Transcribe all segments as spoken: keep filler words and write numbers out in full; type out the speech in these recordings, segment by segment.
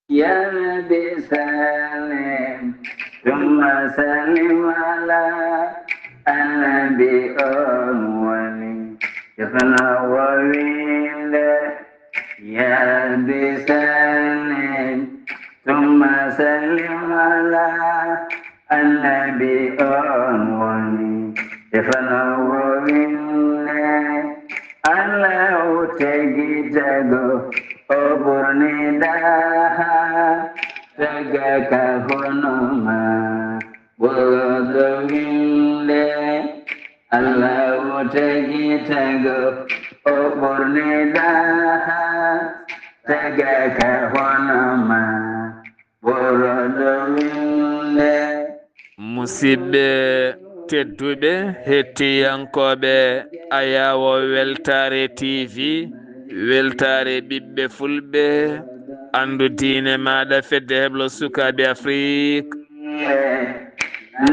يا رب سلم ثم سلم على النبي أول يفنى وويل. يا رب سلم ثم سلم على النبي أول يفنى وويل. Alla o tagi tago o ɓurni daha taga ka honoma ɓurɗo winde. Alla o tagi tago o ɓurni daha taga ka honoma ɓurɗo winde. Musidɓe tedduɓe, hettiyankooɓe Ayaawo Weltaare T V, Weltaare ɓiɓɓe Fulɓe, anndu diine maaɗa, Fedde Heblo Sukaaɓe Afrik.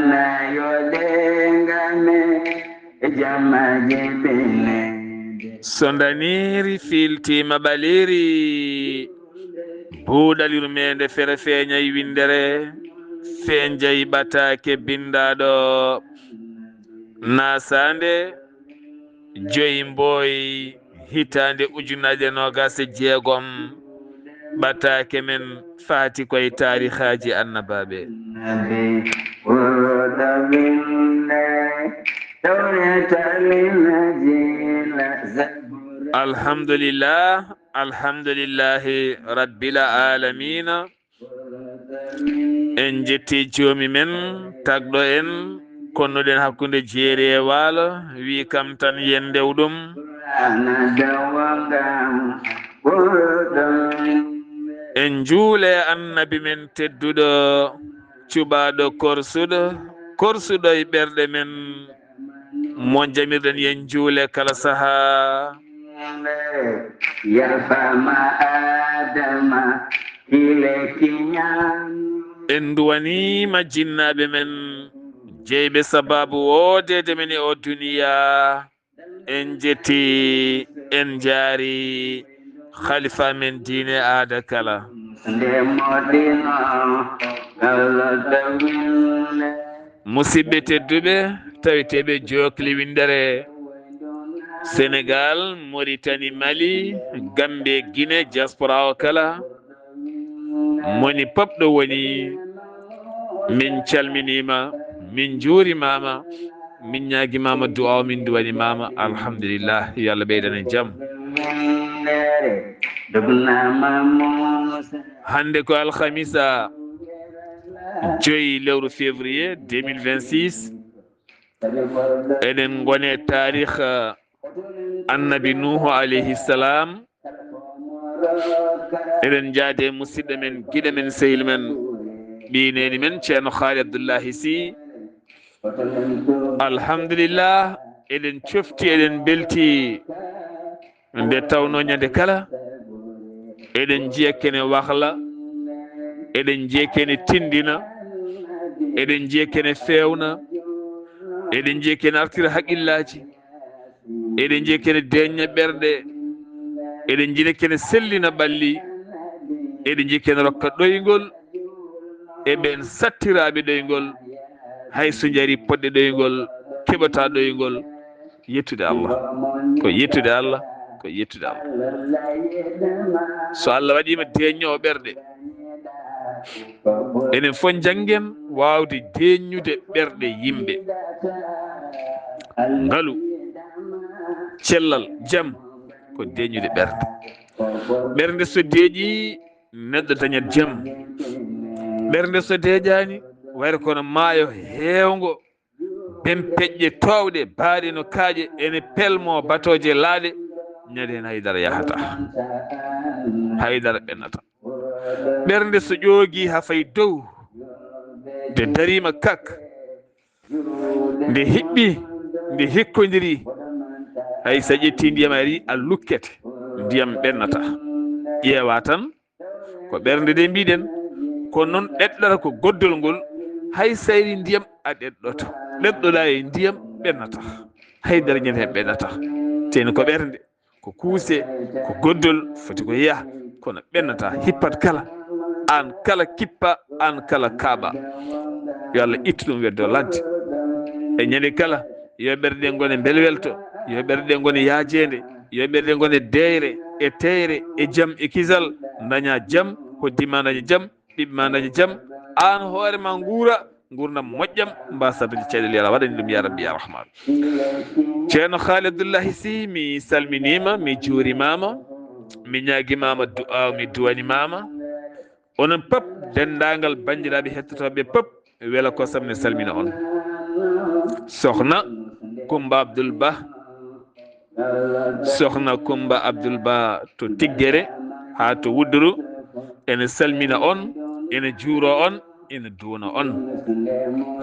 Nayo de ngame jamaji bine. So ndaniiri fiiltiima ɓaliiri, buuɗal yurmeende fere feeñay winndere, feenjay ɓataake binndaaɗo. Naasaande joyi mbooy hitaande ujunaaje noogaas e jeegom, ɓataake men faati koye taarihaaji annabaaɓe. Nabi, wuɗo winde, tawreta linnaji la Zabura. Alhamdulillah, alhamdulillahi rabbil alamina. En jetti joomi men, tagɗo en, konnuɗen hakkunde jeeri e waalo, wi kam tan yen ndew ɗum. Ana dawa ngam wuɗo winde. En njuule annabi men tedduɗo, cuɓaaɗo korsuɗo, korsuɗo e ɓerɗe men, mo jamirɗen yen juule kala sahaa. Yalfama Adama, ile kiñan. En nduwaniima jinnaaɓe men, jeyɓe sabaabu woodeede men e o duniya. En jetti, en njaari khalifa men diine aada kala. Nde moɗino, Allah tawinde. Musidɓe tedduɓe, taweteeɓe jookli winndere Senegal, Mauritanie, Mali, Gambie, Guinée, diaspora o kala, moni pop ɗo woni, min calminiima, min njuurimaama, min ñaagimaama du'a o, min duwanimaama. Alhamdulillah, yo Allah ɓeydan en jam. Hannde ko alhamisa, joyi lewru février deux mille vingt-six. Eɗen ngone taarikh annabi Nuhu alayhi salam. Eɗen njaade musidɗo men, giɗo men, sehil men, ɓiy neeni men, Ceerno Haali Abdullahi Si. Alhamdulillah, eɗen cofti, eɗen mbelti. Nde tawno ñande kala, eɗen njiya kene wahla, eɗen njiya kene tindina, eɗen njiya kene fewna, eɗen njiya kene artira haqillaji, eɗen njiya kene deñña ɓerɗe, eɗen njiya kene sellina ɓalli, eɗen njiya kene rokka ɗoyngol e ɓen sattiraaɓe ɗoyngol, hay so njari poɗɗe ɗoyngol, keɓata ɗoyngol. Yettude Allah, ko yettude Allah, ko yettude Allah. So Allah waɗiima deeññoowo ɓerɗe, enen fof njanngen waawde deeññude ɓerɗe yimɓe. Ngalu, cellal, jam, ko deeññude ɓerɗe. Ɓernde so deeƴi, neɗɗo dañat jam. Ɓernde so deeƴaani, wayra kono maayo heewngo, bempeƴƴe toowɗe, baaɗe no kaaƴe, ene pelmoo batooje laaɗe, ñande heen haydara yahata, haydara ɓennata. Ɓernde so ƴoogii haa fayi dow, nde dariima kak, nde hiɓɓi, nde hikkondiri, hay so a ƴetti ndiyam ari, a lukkete, ndiyam ɓennata. Ƴeewa tan, ko ɓernde nde mbiɗen, ko noon ɗeɗɗata ko goddol ngol, hay so ari ndiyam a ɗeɗɗoto. Ɗeɗɗoɗa e ndiyam ɓennata. Haydara ñande heen ɓennata. Teni ko ɓernde, ko kuuse, ko goddol, foti ko yaha, kono ɓennata, hippat kala. aan kala kippa, aan kala kaaɓa. Yo Allah ittu ɗum weddo ladde. E ñande kala, yo ɓerɗe ɗe ngone mbelwelto, yo ɓerɗe ɗe ngone yaajeende, yo ɓerɗe ɗe ngone deeyre e teeyre e jam e kisal, ndaña jam, hoddima ndaña jam, ɓiɓɓe ma ndaña jam, aan hoore ma nguura, nguurndam moƴƴam, mbasa dañde caɗeele, yo Allah waɗan ɗum, ya Rabbi, ya Rahman. Ceerno Khaali Abdullahi Sy, mi salminiima, mi juurimaama, mi ñaagimaama du'a, mi duwanimaama. Onon pop, denndaangal banndiraaɓe hettotooɓe pop, wela ko sam ne salmina on. Sokhna Kumba Abdul Ba, Sokhna Kumba Abdul Ba to Tiggere haa to Wudduru, ene salmina on, ene juuro on, ene duwna on.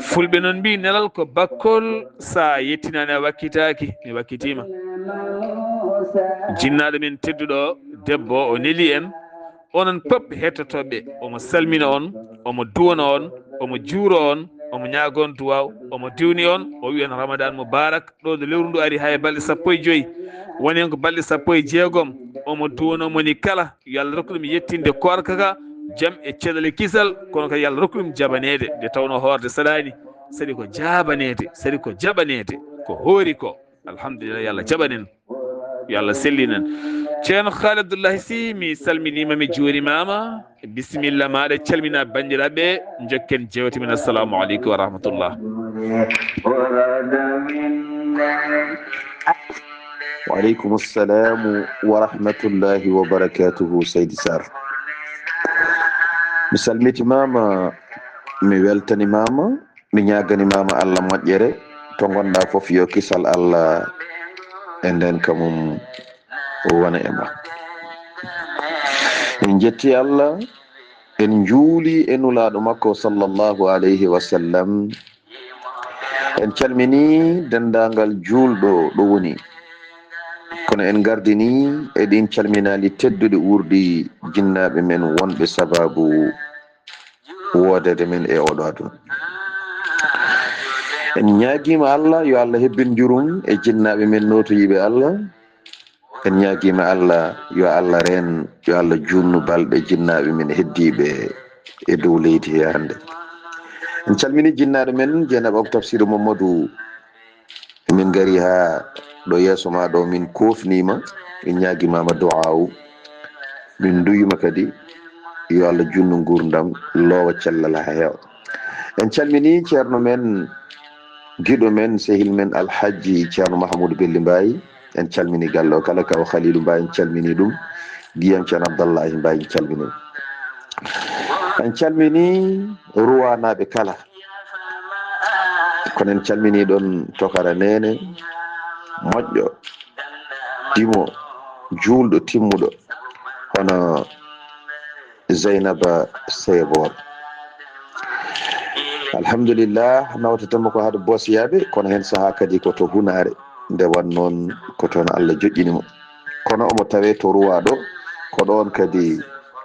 Fulɓe noon mbii, nelal ko bakkol, so a yettinaani a wakkitaaki, mi wakkitiima. Jinnaaɗo men tedduɗo debbo o neli en, onon pop hettotooɓe, omo salmina on, omo duwna on, omo juuro on, omo ñaaga on duwaaw, omo diwni on, o wi on Ramadan Mubarak, ɗo nde lewru ndu ari hay balɗe sappo e joyi, woni hen ko balɗe sappo e jeegom, omo duwna mo ni kala, yo Allah rokku ɗum yettinde koorka ka, jam e cellal e kisal, kono kadi yo Allah rokku ɗum jabaneede, nde tawnoo hoorde saɗaani, saɗi ko jaabaneede, saɗi ko jaɓaneede, ko hoori ko. Alhamdulillah, yo Allah jaɓan en, yo Allah sellin en. Ceerno Khaali Abdullahi Sy, mi salminiima, mi juurimaama. Bisimilla maaɗa, calmina banndiraaɓe, njokken jeewte men. Assalamu aleykum wa rahmatullah. Wa aleykum assalamu wa rahmatullahi wa barakatuhu, Seydi Sarr. Mi salmitimaama, mi weltanimaama, mi ñaagani maama Allah moƴƴere, to ngonɗa fof yo kisal Allah e nden ka mum wona e ma. En jetti Allah, en njuuli e nulaaɗo makko sallallahu alayhi wa sallam. En calmini denndaangal juulɗo ɗo woni. Kono en ngardini e ɗin calminaali tedduɗi wuurdi jinnaaɓe men wonɓe sababu woodede men e oɗo aduna. En ñaagiima Allah yo Allah hebbin njurum e jinnaaɓe men nootoyiiɓe Allah. En ñaagiima Allah yo Allah reen, yo Allah juutnu balɗe jinnaaɓe men heddiiɓe e dow leydi he hannde. En calmini jinnaaɗo men Jeenaba Abou Tafsir Mamadou. Min ngari haa ɗo yeeso ma ɗo, min koofniima, min ñaagimaama du'aawu, min nduyima kadi yo Allah juutnu nguurndam, loowa cellal haa heewa. En calmini ceerno men, giɗo men, sehil men Alhajji Ceerno Mahamuudu Belli Mbaay. En calmini galle o kala, kaw Khalilu Mbaay en calmini ɗum, giyam Ceerno Abdallahi Mbaay en calmini. En calmini Ruwaanaaɓe kala. Kono en calmini ɗon tokara neene moƴƴo, dimo, juulɗo, timmuɗo, hono Zeynaba Seybor. Alhamdulillah, nawtetema ko haade Boosiyaaɓe, kono heen sahaa kadi ko to Hunaare, nde wan noon ko toon Allah joƴƴini mo. Kono omo tawee to Ruwa ɗo, ko ɗoon kadi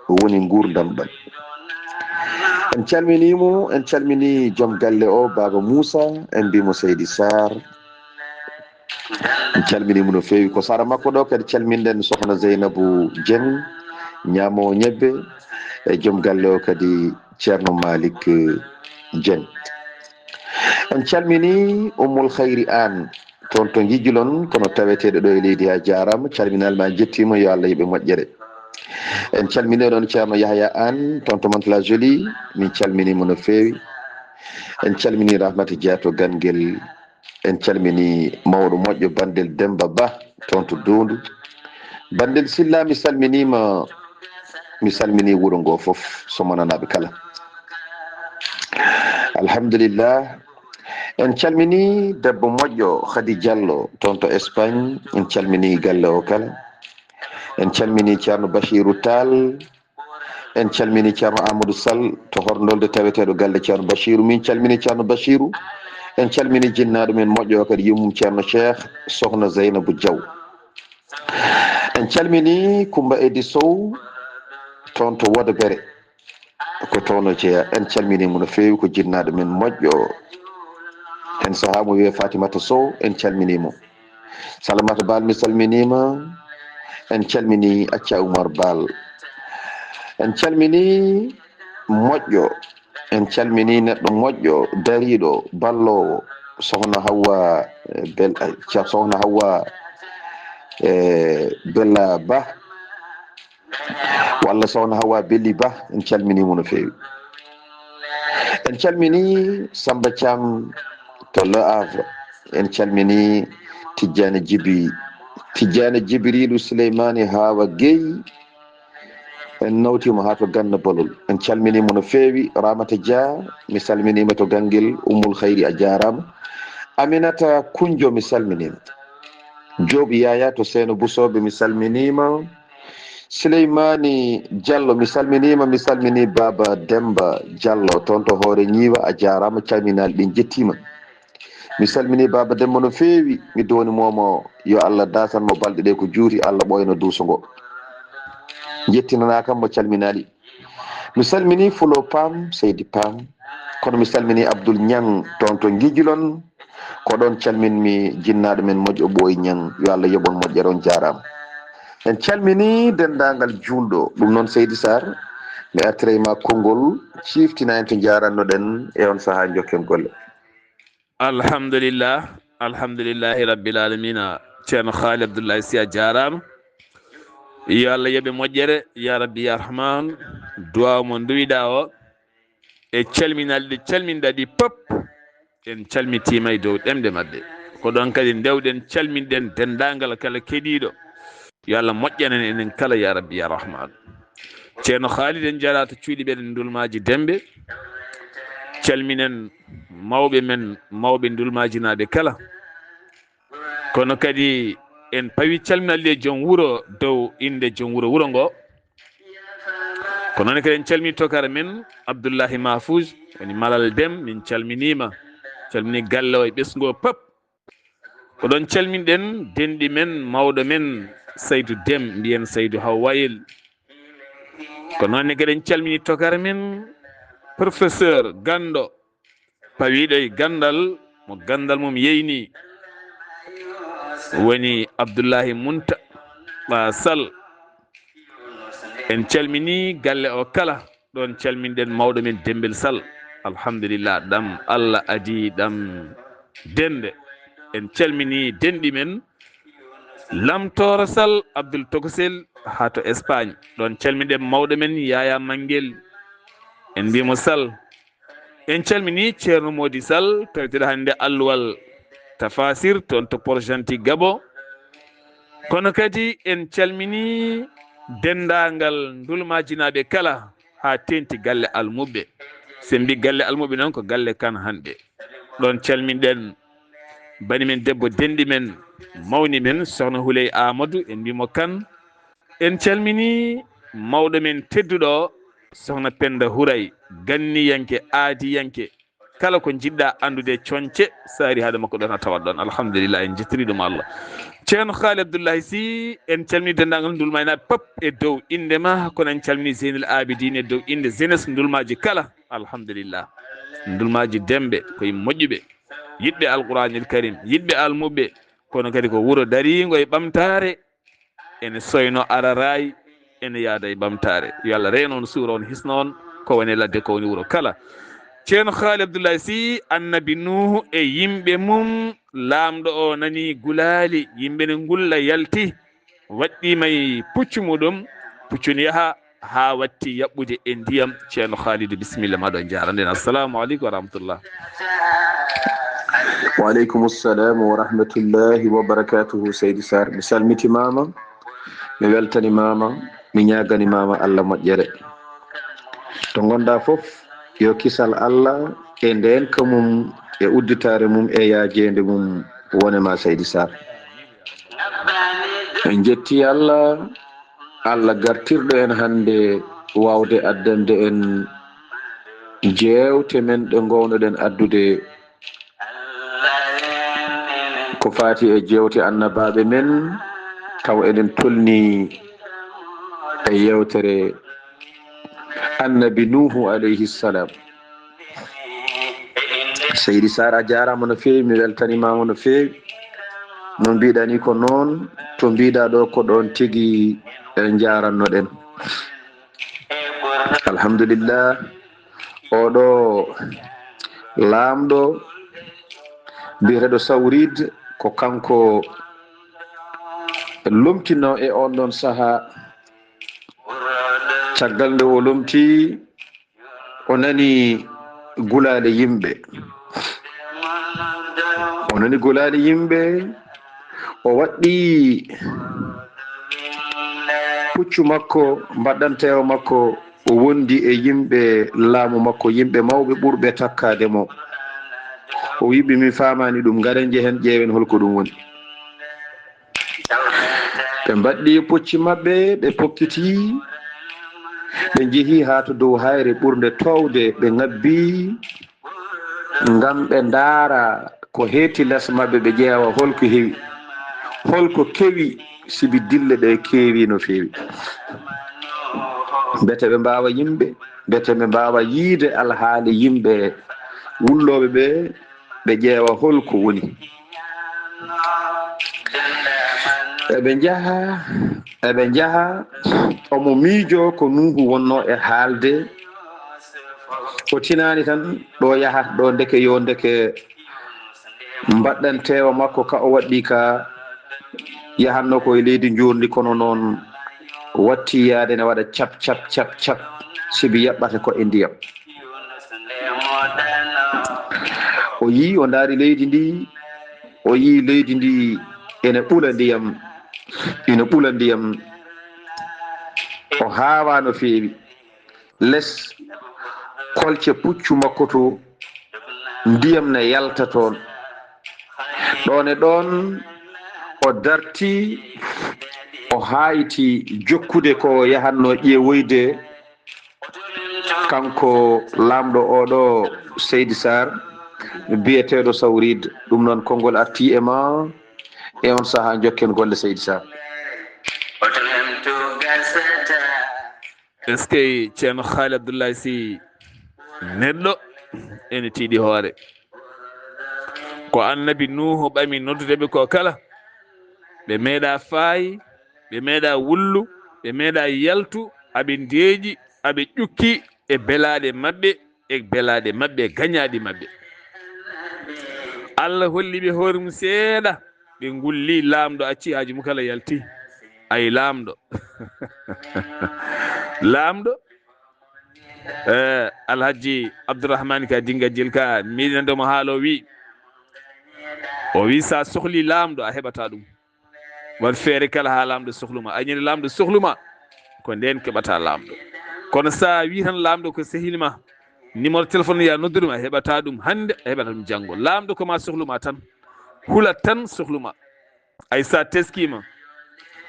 woni nguurndam ɗam. En calminii mo, en calminii joom galle o, Baaba Muusa, en mbii mo Seydi Sarr. En calminii mo no feewi. Ko sara makko ɗo kadi calminɗen Sokhna Zeynabu Dieng, ñaamoowo ñebbe, e joom galle o kadi Ceerno Malik Dieng. En calminii Ummul Khayri Aan, toon to Njijjulon, kono taweteeɗo ɗo e leydi, a jaaraama, calminaama, a njettiima, yo Allah yoɓe moƴƴere. En calminii ɗoon Ceerno Yahya Aan, toon to Mantes-la-Jolie, min calminii mo no feewi. En calminii Rahmata Dia to Ganngel. En calminii mawɗo moƴƴo Bandel Demmba Ba, toon to Doondu. Bandel Silla, mi salminiima, mi salminii wuro ngoo fof, Somananaaɓe kala. Alhamdulillah. En calminii debbo moƴƴo Khady Diallo, toon to Espagne. En calminii galle o kala. En calminii Ceerno Bachirou Tall. En calminii Ceerno Amadou Sall to Horndolde, taweteeɗo galle Ceerno Bachirou. Min calminii Ceerno Bachirou. En calminii jinnaaɗo men moƴƴo o kadi, yummum Ceerno Cheikh, Sokhna Zeynabu Diaw. En calminii Kumba Edi Sow, toon to Wodobere. Ko toon o jeyaa. En calminii mo no feewi, ko jinnaaɗo men moƴƴo. Heen sahaa mo wiyee Fatimata Sow, en calminii mo. Salamata Baal, mi salminiima. En calminii Acca Umar Baal. En calminii moƴƴo, en calminii neɗɗo moƴƴo, dariiɗo, balloowo, Sohna Hawwa, eh, Bel-, eh, Sohna Hawwa, eh, Bella Ba, walla Sohna Hawwa Belli Ba, en calminii mo no feewi. En calminii Samba Thiam to Le Havre, en calminii Tijjani Jibi, Tijjani Jibrilu Suleymaani Hawa Gueye, en nawtiima haa to Ganna Balol. En calminii mo no feewi. Ramata Dia, mi salminiima to Ganngel. Ummul Khayri, a jaaraama. Aminata Kunjo, mi salminiima. Joob Yaya to Seeno Busoobe, mi salminiima. Suleymaani Diallo, mi salminiima. Mi salminii Baaba Demba Diallo toon to Hoore Ñiiwa, a jaaraama. Calminaali ɗin njettiima. Mi salminii Baaba Demba no feewi, mi dooni moomo yo Allah daasan mo balɗe ɗe ko juuti, Allah ɓooyna duuso ngo. Njettinanaa kam mo calminaali. Mi salminii Fulo Pam, Seydi Pam, kono mi salminii Abdul Ñang toon to Ngijilon, ko ɗoon calminmi jinnaaɗo men moƴƴo Ɓooyi Ñang, yo Allah yoɓ on moƴƴere, on jaaraama. En calminii denndaangal juulɗo, ɗum noon Seydi Sarr, mi artiray ma konngol, ciiftina en to njaarannoɗen e on sahaa, njokken golle. Alhamdulillah, alhamdulillahi rabbil alamina. Ceerno Haali Abdullahi Si, a jaaraama. Yo Allah yoɓe moƴƴere, ya Rabbi ya Rahman. Duwaaw mo nduwiɗaa o, e calminaali ɗi calminɗaa ɗi pop, en calmitiima e dow ɗemɗe maɓɓe. Ko ɗoon kadi ndewɗen calminɗen denndaangal kala keɗiiɗo. Yo Allah moƴƴanen enen kala, ya Rabbi ya Rahman. Ceerno Khalid, en njaraa to cuuɗi meɗen Ndulmaaji Dembe. Calminen mawɓe men, mawɓe Ndulmaajinaaɓe kala. Kono kadi en pawi calminal e joom wuro dow innde joom wuro wuro ngo. Ko noon kadi en calmini tokara men Abdullahi Mahfouz, woni Malal Dem, min calminiima. Calmini galle o e ɓesngu o pop. Ko ɗoon calminɗen denɗi men, mawɗo men Saydu Dem, mbiyen Saydu Hawwayel. Ko noon ne kadi en calmini tokara men, professeur ganndo, pawiiɗo e ganndal, mo ganndal mum yeyni, woni Abdullahi Munta Ba Sall. En calmini galle o kala. Ɗoon calminɗen mawɗo men Dembel Sall. Alhamdulillah, ɗam Allah adii ɗam dennde. En calmini denɗi men Lamtooro Sall, Abdul Tokosel, haa to Espagne. Ɗoon calminɗen mawɗo men Yaya Mangel. En mbiyi mo Sall. En calmini Ceerno Modi Sall, tawteɗo hannde alluwal tafasir toon to Port-Gentil, Gabon. Kono kadi en calmini denndaangal Ndulmaajinaaɓe kala, haa teeŋti galle almuɓɓe. So en mbii galle almuɓɓe noon, ko galle Kan hannde. Ɗoon calminɗen bani men debbo, denɗi men, mawni men, Sohna Huley Amadou, en mbii mo Kan. En calmini mawɗo men tedduɗo o, Sohna Pennda Huray, ganniyanke, aadiyanke. Kala ko njiɗɗaa anndude e coñce, so ari haade makko ɗoon, a tawat ɗoon. Alhamdulillah, en njettiri ɗum Allah. Ceerno Haali Abdullahi Si, en calmini denndaangal Ndulmaajinaaɓe pop e dow innde ma, kono en calmini Zeynel Abidin e dow innde jeunesse Ndulmaaji kala. Alhamdulillah. Ndulmaaji Dembe, ko yimɓe moƴƴuɓe, yiɗɓe Alquraanil Karim, yiɗɓe almuɓɓe, kono kadi ko wuro dariingo e ɓamtaare. Ene soyno araraay, ene yaada e ɓamtaare. Yo Allah reen on, suura on, hisna on, ko woni ladde, ko woni wuro kala. Ceerno Haali Abdullahi Si, Annabi Nuuhu e yimɓe mum, Laamɗo o nani gulaali, yimɓe ne ngulla, yalti, waɗɗiima e puccu muɗum, puccu ne yaha haa watti yaɓɓude e ndiyam. Ceerno Haalidu, bisimilla, ma ɗo njaaranden. Assalamu aleykum wa rahmatullah. Wa aleykum salam wa rahmatullahi wa barakatuhu, Seydi Sarr. Mi salmitimaama, mi weltanimaama, mi ñaaganimaama Allah moƴƴere. To ngonɗaa fof, yo kisal Allah e ndeenka mum e udditaare mum e yaajeende mum wone ma, Seydi Sarr. En njetti Allah, Allah gartirɗo en hannde waawde addande en jeewte men ɗe ngownoɗen addude, ko faati e jeewte annabaaɓe men, taw eɗen tolni e yeewtere Annabi Nuuhu alayhi salam. Seydi Sarr, a jaaraama no feewi, mi weltanimaama no feewi. No mbiɗa ni ko noon, to mbiɗa ɗo ko ɗoon tigi en njaarannoɗen. Alhamdulillah, Oɗo laamɗo biyeteeɗo Sawrid, ko kanko lomtinoo e on ɗon sahaa. Caggal nde o lomti, o nani gulaale yimɓe. O nani gulaale yimɓe, o waɗɗi puccu makko, mbaɗɗanteewa makko, o wondi e yimɓe laamu makko, yimɓe mawɓe ɓurɓe takkaade mo. O wi'i ɓe, "Mi faamaani ɗum, ngaren njehen ƴeewen holko ɗum woni." Ɓe mbaɗɗi pucci maɓɓe, ɓe pokkiti, ɓe njehi haa to dow hayre ɓurnde toowde, ɓe ngabbi ngam ɓe ndaara ko heeti les maɓɓe, ɓe ƴeewa holko heewi, holko kewi, sibi dille ɗe keewi no feewi. Mbete ɓe mbaawa yimɓe, mbete ɓe mbaawa yiide alhaali yimɓe wullooɓe ɓe, ɓe ƴeewa holko woni. Eɓe njaha, eɓe njaha, omo miijo ko Nuuhu wonnoo e haalde. O tinaani tan ɗo yahata ɗo, ndeke yo ndeke mbaɗɗanteewa makko ka o waɗɗi ka yahatnoo ko e leydi njoorndi, kono noon watti yaade ne waɗa cap, cap, cap, cap, sibi yaɓɓata ko e ndiyam. O yii, o ndaari leydi ndi, o yii leydi ndi ene ɓula ndiyam, ene ɓula ndiyam. O haawaa no feewi. Les kolce puccu makko to, ndiyam ne yalta toon. Ɗoon e ɗoon, o darti, o haayti jokkude ko o yahatnoo ƴeewoyde. Kanko laamɗo oɗo, Seydi Sarr, biyeteeɗo Sawrid, ɗum noon konngol arti e ma, e on sahaa njokken golle, Seydi Sarr. Est-ce que Ceerno Haali Abdullahi Sy neɗɗo ene tiiɗi hoore? Ko Annabi Nuuhu ɓami noddude ɓe ko kala, ɓe meeɗa faayi, ɓe meeɗa wullu, ɓe meeɗa yaltu, aɓe ndeeƴi, aɓe ƴukki e belaaɗe maɓɓe, e belaaɗe maɓɓe, e gañaaɗi maɓɓe. Allah holli ɓe hoore mum seeɗa, ɓe ngulli, laamɗo acci haaju mum kala yalti. Ay, laamɗo. Laamɗo. Eh, Alhaji Abdourahmane Ka Dinga Jilka, miɗen ɗo mo haalo wi. O wi sa sohli laamɗo, a heɓata ɗum. Waɗ feere kala haa laamɗo sohlu ma. A ñande laamɗo sohlu ma, ko ndeen keɓata laamɗo. Kono sa wi tan laamɗo ko sehil ma, numéro téléphone ya noddu ɗum, a heɓata ɗum hannde, a heɓata ɗum janngo. Laamɗo ko ma sohlu ma tan. Hulat tan sohlu ma. Ay sa teskima,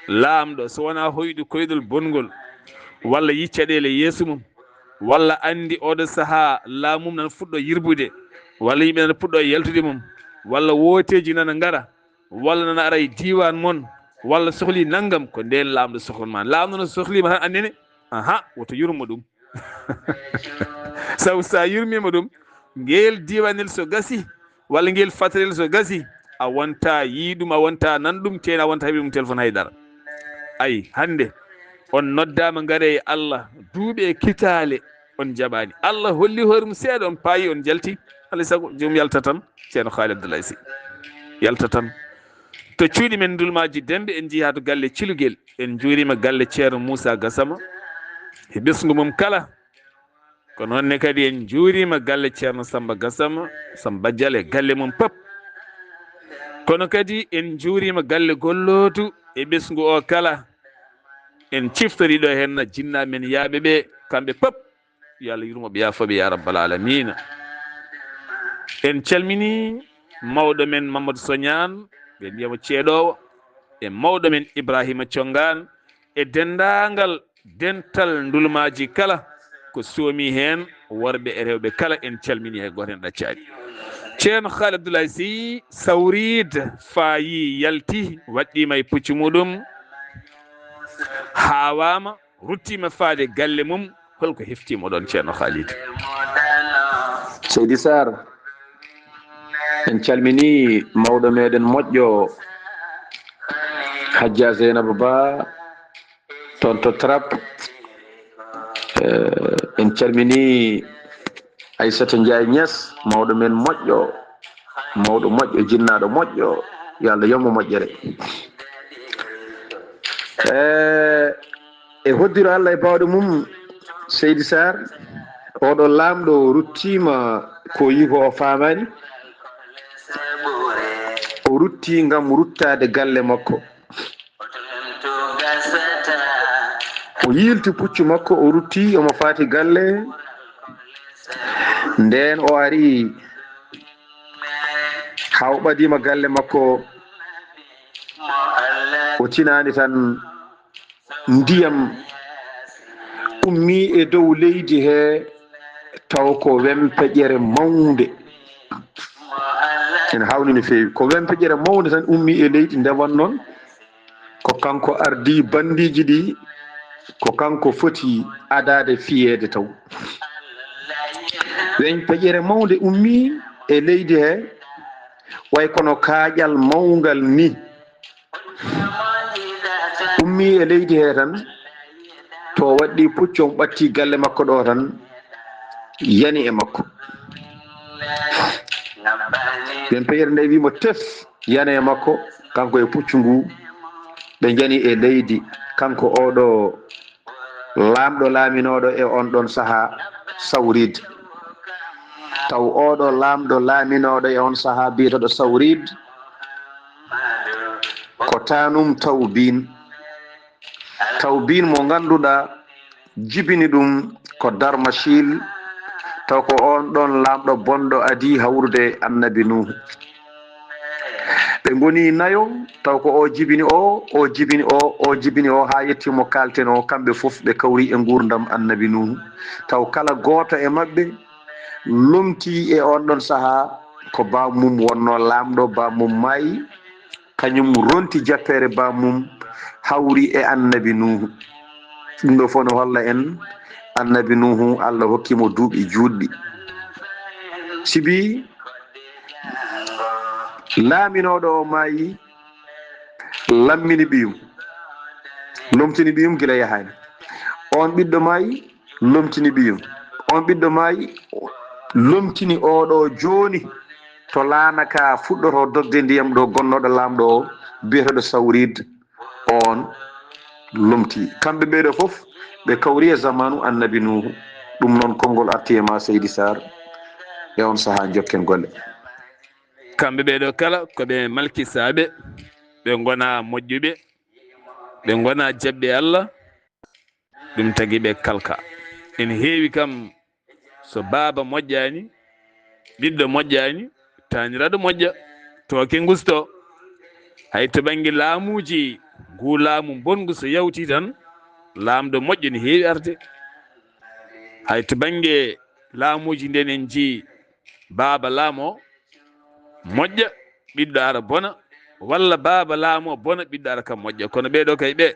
laamɗo, so wona hoyɗu koyɗol bongol, walla yi caɗeele yeeso mum, walla anndi oɗo sahaa laamu mum nana fuɗɗo yirbude, walla yimɓe nana puɗɗo yaltude mum, walla wooteeji nana ngara, walla nana ara e diiwaan mon, walla sohli nanngam, ko ndeen laamɗo sohlan ma. Laamɗo no sohlima tan annene, aha, woto yurmo ɗum. Sabu sa yurmima ɗum, ngeel diiwanel so gasi, walla ngeel fatrel so gasi, a wonta yii ɗum, a wonta nan ɗum, teena a wonta heɓi ɗum téléphone haydara. Ay, hannde on noddaama ngare e Allah, duuɓi e kitaale on njaɓaani. Allah holli hoore mum seeɗa, on paayi, on njalti. Alaa e sago, joom yalta tan, Ceerno Haali Abdoulaye Sy. Yalta tan. To cuuɗi men Ndulmaaji Demɓe, en njii haa to galle Cilugel. En njuuriima galle Ceerno Muusa Gasama e ɓesngu mum kala. Ko noon ne kadi en njuuriima galle Ceerno Samba Gasama, Samba Bajal e galle mum pop. Kono kadi en njuuriima galle Gollootu e ɓesngu o kala. En ciftori ɗo heen jinnaaɓe men yaaɓe ɓe, kamɓe pop. Yo Allah yurmo ɓe, yaafo ɓe, ya rabbal aalamiina. En calminii mawɗo men Mamadou Soñaan, ɓe mbiya mo ceeɗoowo, e mawɗo men Ibrahima Congaan, e denndaangal dental Ndulmaaji kala ko soomi heen, worɓe e rewɓe kala, en calminii, hay gooto en ɗaccaani. Ceerno Haali Abdoulaye Sy, Sawriid, faayi, yalti, waɗɗiima e puccu muɗum, haawaama, ruttiima faade galle mum. Holko heftiima ɗoon, Ceerno Haali? Seydi Sarr, en calminii mawɗo meɗen moƴƴo, Hajja Zeynaba Ba, toon to Trap. Eh, en calminii Aysata Njaay Ñas, mawɗo men moƴƴo, mawɗo moƴƴo, jinnaaɗo moƴƴo, yo Allah yombo moƴƴere. E, e hoddiro Allah e baawɗe mum, Seydi Sarr, oɗo laamɗo ruttiima ko yi'i ko o faamaani. O rutti ngam ruttaade galle makko. O yiilti puccu makko, o rutti, omo faati galle. Ndeen o ari haa o ɓadiima galle makko, o tinaani tan ndiyam ummii e dow leydi he, taw ko wempeƴere mawnde. Ene hawni no feewi. Ko wempeƴere mawnde tan ummii e leydi, nde won noon ko kanko ardii bandiiji ɗi, ko kanko foti adaade fiyeede taw. Wempeƴere mawnde ummii e leydi he, way kono kaaƴal mawngal ni. Ummii e leydi he tan, to waɗɗi puccon ɓatti galle makko ɗo tan, yani e makko. Wempeƴere nde wiimo tef, yani e makko, kanko e puccu ngu, ɓe njani e leydi, kanko oɗo laamɗo laaminooɗo e on ɗon sahaa Sawrid. Taw oɗo laamɗo laaminooɗo e on sahaa biyeteeɗo Sawrid ko Tanum Tawbin. Tawbin mo ngannduɗaa jibini ɗum ko Darmashil, taw ko on ɗon laamɗo bonɗo adii hawrude Annabi Nuuhu. Ɓe ngoni nayo, taw ko o jibini o, o jibini o, o jibini o, haa yetti mo kaalten o, kamɓe fof ɓe kawri e nguurndam Annabi Nuuhu. Taw kala gooto e maɓɓe lomti e on ɗon sahaa ko baamum wonno laamɗo, baamum maayi, kañum ronti jappeere baamum, hawri e Annabi Nuuhu. Ɗum ɗo fof no holla en Annabi Nuuhu, Allah hokki mo duuɓi juutɗi. Sibi laaminooɗo o maayi, lammini ɓiyum, lomtini ɓiyum gila yahaani. On ɓiɗɗo maayi, lomtini ɓiyum. On ɓiɗɗo maayi, lomtini oɗo jooni to laana ka fuɗɗoto dogde ndiyam ɗo gonnooɗo laamɗo o, biyeteeɗo Sawrid, on lomti. Kamɓe ɓeeɗo fof, ɓe kawri e zamaanu Annabi Nuuhu. Ɗum noon, konngol arti e ma, Seydi Sarr, e on sahaa njokken golle. Kamɓe ɓeeɗo kala ko ɓe malkisaaɓe, ɓe ngona moƴƴuɓe, ɓe ngona jaɓɓe Allah, ɗum tagi ɓe kalka. Ene heewi kam, so baaba moƴƴaani, ɓiɗɗo moƴƴaani, taaniraaɗo moƴƴa, tooke ngusto. Hay to bannge laamuuji, ngu laamu mbonngu so yawti tan, laamɗo moƴƴo ne heewi arde. Hay to bannge laamuuji, nden en njii baaba laamo moƴƴa, ɓiɗɗo ara bona, walla baaba laamo bona, ɓiɗɗo ara kam moƴƴa. Kono ɓeeɗo kay ɓe,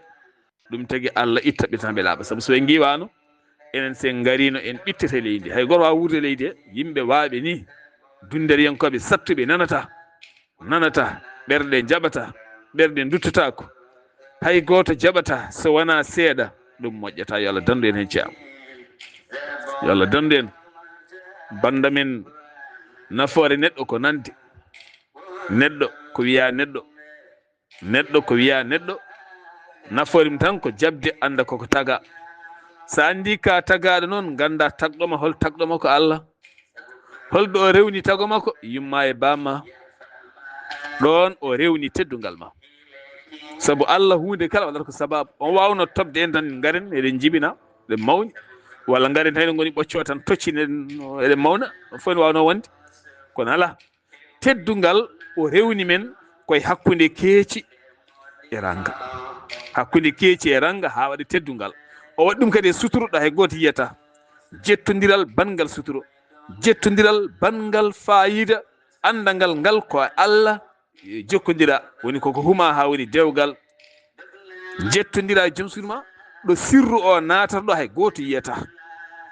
ɗum tagi Allah itta ɓe tan ɓe laaɓa. Sabu so ɓe ngiwaano, enen so en ngariino, en ɓittete leydi. Hay gooto waawa wuurde leydi he, yimɓe waawɓe ni, dunnderiyankooɓe sattuɓe nanata, nanata, ɓerɗe njaɓata, ɓerɗe nduttataako. Hay gooto jaɓata so wonaa seeɗa, ɗum moƴƴata. Yo Allah danndu en heen ceeɗu. Yo Allah danndu en. Bannda men, nafoore neɗɗo ko nande. Neɗɗo ko wiya neɗɗo. Neɗɗo ko wiya neɗɗo, naforim tan ko jaɓde, annda koko taga. So anndi ka tagaɗo noon, ngannda tagɗo ma, hol tagɗo ma ko Allah. Holɗo o rewni tago makko? Yumma e bamma. Ɗoon o rewni teddungal ma. Sabu Allah, huunde kala waɗata ko sababu. On waawno toɓde en tan, ngaren, eɗen njibina, eɗen mawni. Walla ngaren tan, eɗen ngoni ɓoccoo tan, toccinen, eɗen mawna. Ɗum fof ne waawnoo wonde. Kono alaa. Teddungal o rewni men koye hakkunde keeci e rannga. Hakkunde keeci e rannga haa waɗi teddungal. O waɗi ɗum kadi e suturo ɗo hay gooto yiyata. Jettondiral banngal suturo. Jettondiral banngal faayiida, anndangal ngal ko e Allah jokkondira, woni koko huma haa woni dewgal. Jettondira e joom suudu ma, ɗo sirru o naatata ɗo hay gooto yiyata.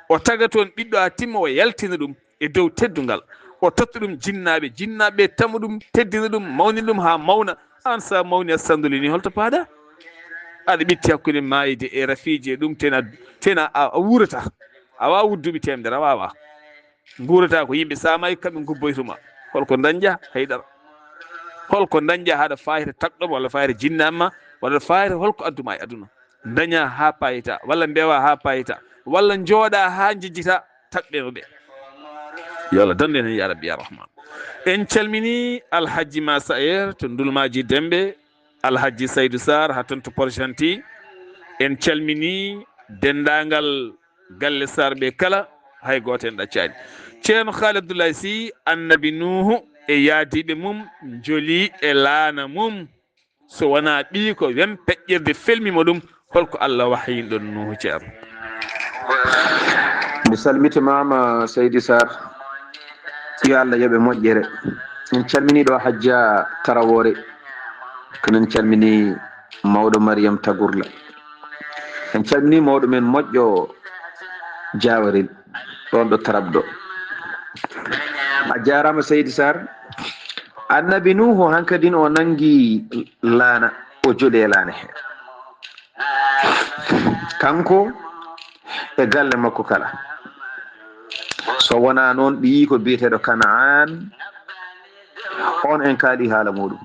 O taga toon ɓiɗɗo haa timma, o yaltina ɗum e dow teddungal. O totta ɗum jinnaaɓe, jinnaaɓe tama ɗum, teddina ɗum, mawnina ɗum haa mawna. Aan so a mawni, a sanndoli ni, holto paaɗa? Aɗa ɓitti hakkunde maayde e rafiiji e ɗum, tena, tena a, a wuurata. A waawaa wudduɓe teemedere, a waawaa. Nguurata ko yimɓe saamay, kamɓe ngubboytuma. Holko dañƴa? Haydara. Holko dañƴa haɗa fayita takɗoma, walla fayita jinnaama, walla fayita holko adduma e aduna? Daña ha payita, walla mbewa ha payita, walla njooɗa ha njejjita, takɗeno ɓe. Yo Allah dandu en hen, ya Rabbi, ya Rahman. En calmini Alhaji Ma Saer to Ndulmaji Demɓe, Alhaji Saydu Sarr ha toon to Porjanti. En calmini denndaangal galle Sarr ɓe kala, hay gooto en ɗaccaani. Ceerno Haali Abdoulaye Sy, Annabi Nuuhu e yaadiiɓe mum njoli e laana mum. So wonaa ɓiy ko wem peƴƴirde felmi mo ɗum, holko Allah wahyini ɗon Nuuhu Ceerno? Mi salmitimaama, Seydi Sarr. Yo Allah yoɓe moƴƴere. En calmini ɗo Hajja Tarawore. Kono en calmini mawɗo Mariam Tagurla. En calmini mawɗo men moƴƴo Jawaril, ɗon ɗo Tarabdo. A jaaraama, Seydi Sarr. Annabi Nuuhu hankadin o nangi laana, o joli e laana he. Kanko e galle makko kala. So wonaa noon, ɓiyiiko biyeteeɗo Kanaan, on en kaali haala muɗum.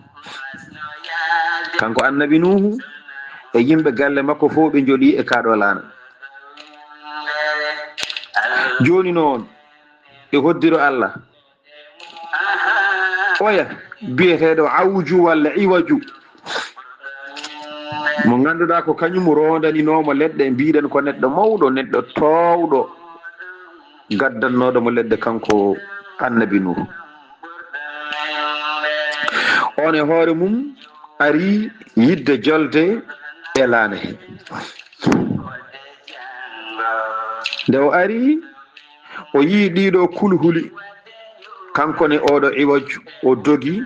Kanko Annabi Nuuhu e yimɓe galle makko fof ɓe njoli e kaaɗo laana. Jooni noon, e hoddiro Allah, oya biyeteeɗo Awju walla Iwaju, mo ngannduɗaa ko kañum rondaninoomo leɗɗe, mbiɗen ko neɗɗo mawɗo, neɗɗo toowɗo, gaddannooɗo mo leɗɗe, kanko Annabi Nuuhu. On e hoore mum ari yidde jolde e laana he. Nde o ari, o yii ɗiɗo kulhuli, kanko ne oɗo Iwaju, o dogi,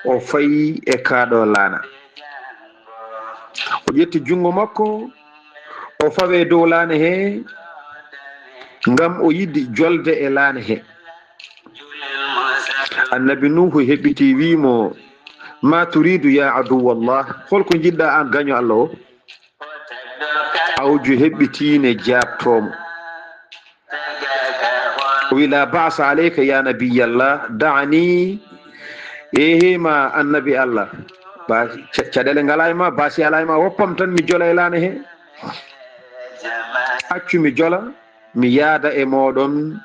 o fayi e kaaɗo laana. O ƴetti junngo makko, o fawe dow laana he, ngam o yiɗi jolde e laana he. Annabi Nuuhu heɓɓiti, wi'i mo, "Ma turidu ya aduwallah?" Holko njiɗɗa an gaño Allah o? Awju heɓɓiti ne jaabtoo mo. O wi, "La ba'sa alayka ya nabiyallah, da'ani." Ehe ma Annabi Allah. Ba, ca-, caɗeele ngala e ma, baasi ala e ma, woppam tan mi jola e laana he. Accu mi jola, mi yaada e mooɗon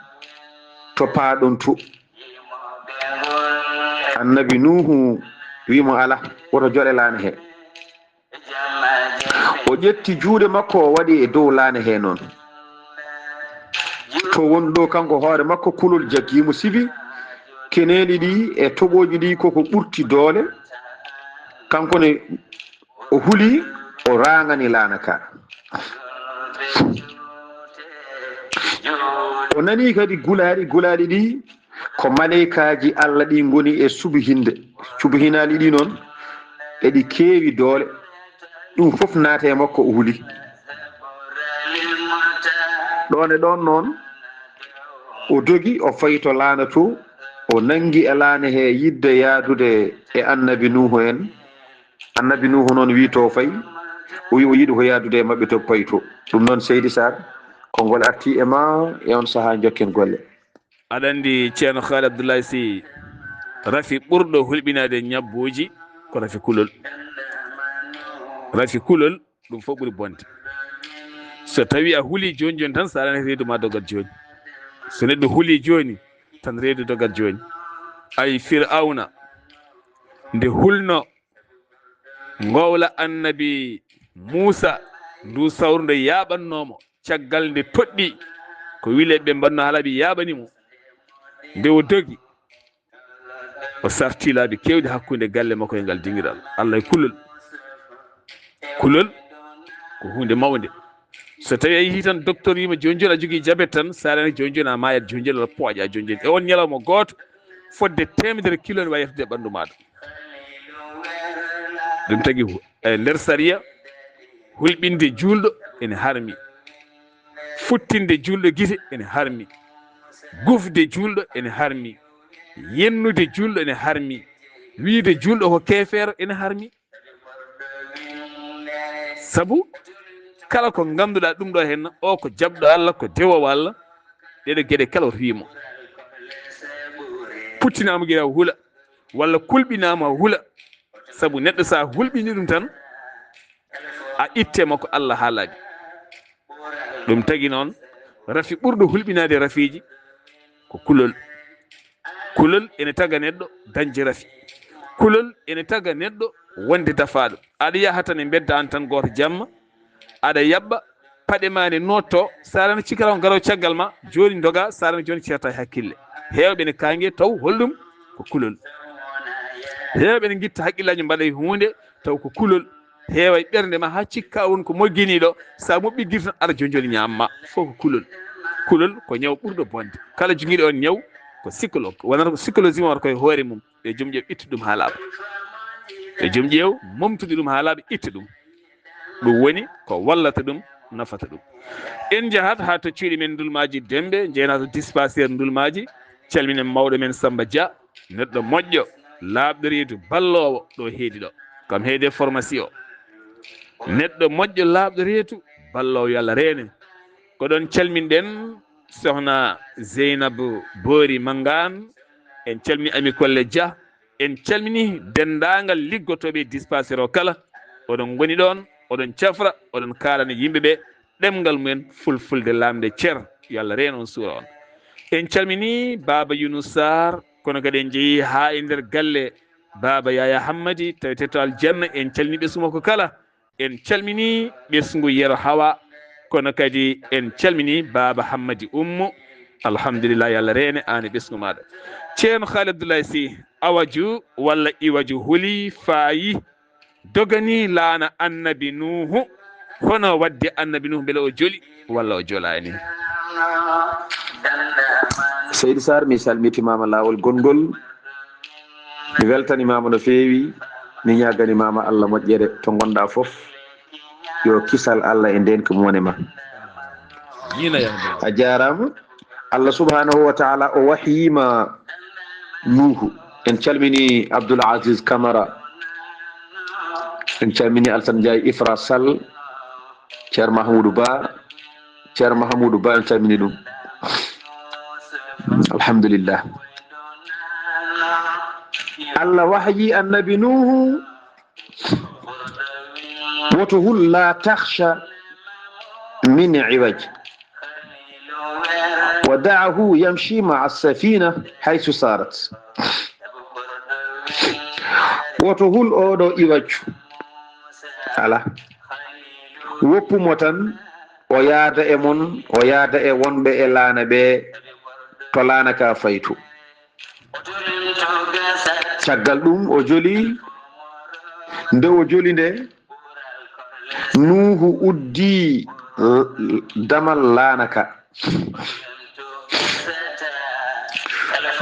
to paaɗon to. Annabi Nuuhu wi mo, "Ala, woto joɗe laana he." O ƴetti juuɗe makko, o waɗi e dow laana he noon. To woni ɗo kanko hoore makko, kulol jaggi mo sibi, keneeli ɗi e toɓooji ɗi koko ɓurti doole. Kanko ne o huli, o raŋani laana ka. O nani kadi gulaaɗi, gulaaɗi ɗi ko maleykaaji Allah ɗi ngoni e subhinde. Subhinaali ɗi noon, eɗi keewi doole. Ɗum fof naata e makko, o huli. Ɗoon e ɗoon noon, o dogi, o fayi to laana to, o nangi e laana he yidde yaadude e Annabi Nuuhu en. Annabi Nuuhu noon wi to fay, o wi o yiɗi ko yaadude e maɓɓe to payi to. Ɗum noon, Seydi Sarr, konngol arti e ma e on sahaa, njokken golle. Aɗa anndi, Ceerno Haali Abdoulaye Sy, rafi ɓurɗo hulɓinaade ñabbuuji ko rafi kulol. Rafi kulol, ɗum fof ɓuri bonde. So tawi a huli jooni jooni tan, so alani reedu ma dogat jooni. So neɗɗo huli jooni tan, reedu dogat jooni. Ay Firawna, nde hulno ngowla Annabi Muusa, ndu sawru nde yaaɓannoo mo, caggal nde toɗɗi, ko wile ɓe mbanno hala ɓe yaaɓani mo. Nde o dogi, o sarti laabi keewɗi hakkunde galle makko e ngal dingiral. Allah e kulol. Kulol ko huunde mawnde. So tawi a yehii tan, docteur wiima jooni jooni a jogii jabet tan, so a reenaaki jooni jooni a maayat jooni jooni, aɗa pooƴa jooni jooni. E on ñalawma gooto, fodde teemedere kilo ne waawi yaltude e ɓanndu maaɗa. Ɗum tagi hu-, e nder sariya, hulɓinde juulɗo ene harmi. Futtinde juulɗo gite ene harmi. Gufde juulɗo ene harmi. Yennude juulɗo ene harmi. Wiide juulɗo ko keefeero ene harmi. Sabu kala ko ngannduɗaa ɗum ɗo henna, o ko jaɓɗo Allah, ko dewoowo Allah, ɗeɗo geɗe kala o riimo. Hulɓintinaa mo gila hula, walla kulɓinaa mo hula. Sabu neɗɗo, so a hulɓinii ɗum tan, a itte mo ko Allah haalaaɓe. Ɗum tagi noon, rafi ɓurɗo hulɓinaade rafiiji ko kulol. Kulol ene taga neɗɗo dañde rafi. Kulol ene taga neɗɗo wonde dafaaɗo. Aɗa yaha tan e mbedda aan tan gooto jamma, aɗa yaɓɓa, paɗe ma ne nootto, sarana cikata on garowo caggal ma, jooni ndoga, sarana jooni ceerta e hakkille. Heewɓe ne kaange taw holɗum ko kulol. Heewɓe ne ngitta hakkillaaji mbaɗa e huunde taw ko kulol. Heewa e ɓernde ma haa cikka won ko mogginiiɗo, so a moɓɓi gir tan ara jonjoni ñaamma, fof ko kulol. Kulol ko ñaw ɓurɗo bonde. Kala jogiiɗo on ñaw ko psychologue, wonata ko psychologie mo wata koye hoore mum. Yo jom ƴeew ittu ɗum haa laaɓa. Yo jom ƴeew momtude ɗum haa laaɓa, itta ɗum. Ɗum woni ko wallata ɗum, nafata ɗum. En njahat haa to cuuɗi men Ndulmaaji Demɓe, njeynaa to dispensaire Ndulmaaji, calminen mawɗo men Samba Dia, neɗɗo moƴƴo, laaɓɗo reedu, balloowo ɗo heedi ɗo. Kam heede pharmacie o. Neɗɗo moƴƴo, laaɓɗo reedu, balloowo, yo Allah reene. Ko ɗon calminɗen Sohna Zeynab Boori Manngaan, en calmini Ami Kolle Dia, en calmini denndaangal liggotooɓe e dispensaire o kala. Oɗon ngoni ɗoon, oɗon cafra, oɗon kaalana yimɓe ɓe ɗemngal mumen fulfulde laamnde cer. Yo Allah reen on, suura on. En calmini Baaba Yunus Sarr, kono kadi en njehi haa e nder galle Baaba Yaya Hammadi, tawetee to aljanna. En calmini ɓesngu makko kala. En calmini ɓesngu Yero Hawa, kono kadi en calmini Baaba Hammadi Ummu. Alhamdulillah, yo Allah reene aan e ɓesngu maaɗa. Ceerno Haali Abdoulaye Sy, Awaju walla Iwaju huli faayi, dogani laana Annabi Nuuhu, hono waɗde Annabi Nuuhu, mbele o joli walla o jolaani? Seydi Sarr, mi salmitimaama laawol gonngol. Mi weltanimaama no feewi. Mi ñaaganimaama Allah moƴƴere to ngonɗaa fof. Yo kisal Allah e ndeenka mone ma. Amiin, yaa Rabbi. A jaaraama. Allah subhanahu wa taala o wahyima Nuuhu. En calmini Abdoul Aziz Camara. En calmini Alassane Ndiaye Ifra Sall. Ceerno Mahamoudou Ba. Ceerno Mahamoudou Ba, en calmini ɗum. Alhamdulillah. Allah wahyi Annabi Nuuhu, woto hul, la takhsha min iwaj. Wa da'ahu yamshi ma'a safina haythu sarat. Woto hul oɗo iwaju. Ala. Woppu mo tan, o yaada e mon, o yaada e wonɓe e laana ɓe, to laana ka fayi to. Caggal ɗum, o joli. Nde o joli nde, Nuuhu uddi, eh, damal laana ka.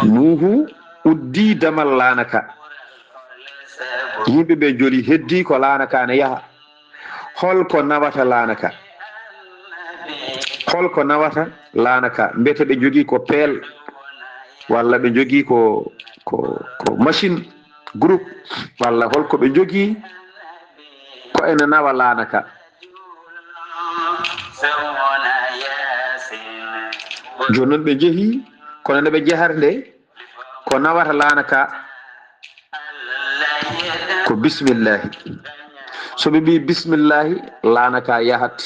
Nuuhu uddi damal laana ka. Yimɓe ɓe joli, heddi ko laana ka ne yaha. Hol ko nawata laana ka? Hol ko nawata laana ka? Mbete ɓe njogii ko peel, walla ɓe njogii ko, ko, ko machine, groupe, walla hol ko ɓe njogii ko ene nawa laana ka? Jooni noon ɓe njehi, kono nde ɓe njehata nde, ko nawata laana ka ko bismillahi. So ɓe mbii bismillahi, laana ka yahat.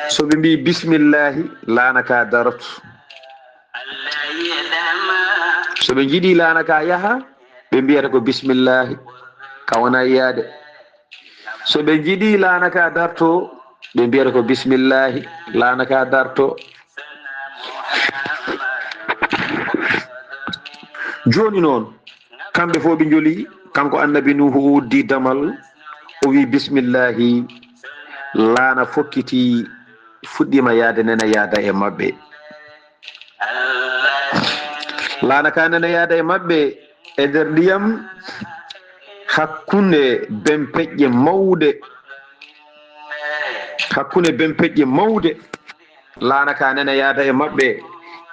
So ɓe mbii bismillahi, laana ka darot. So ɓe njiɗi laana ka yaha, ɓe mbiyata ko bismillahi, ka wona yiyaade. So ɓe njiɗi laana ka darto, ɓe mbiyata ko bismillahi, laana ka darto. Jooni noon, kamɓe fof ɓe njoli, kanko Annabi Nuuhu o uddi damal, o wi bismillahi, laana fokkiti, fuɗɗiima yaade nena yaada e maɓɓe. Laana ka nena yaada e maɓɓe e nder ndiyam hakkunde bempeƴƴe mawɗe, hakkunde bempeƴƴe mawɗe. Laana ka nena yaada e maɓɓe,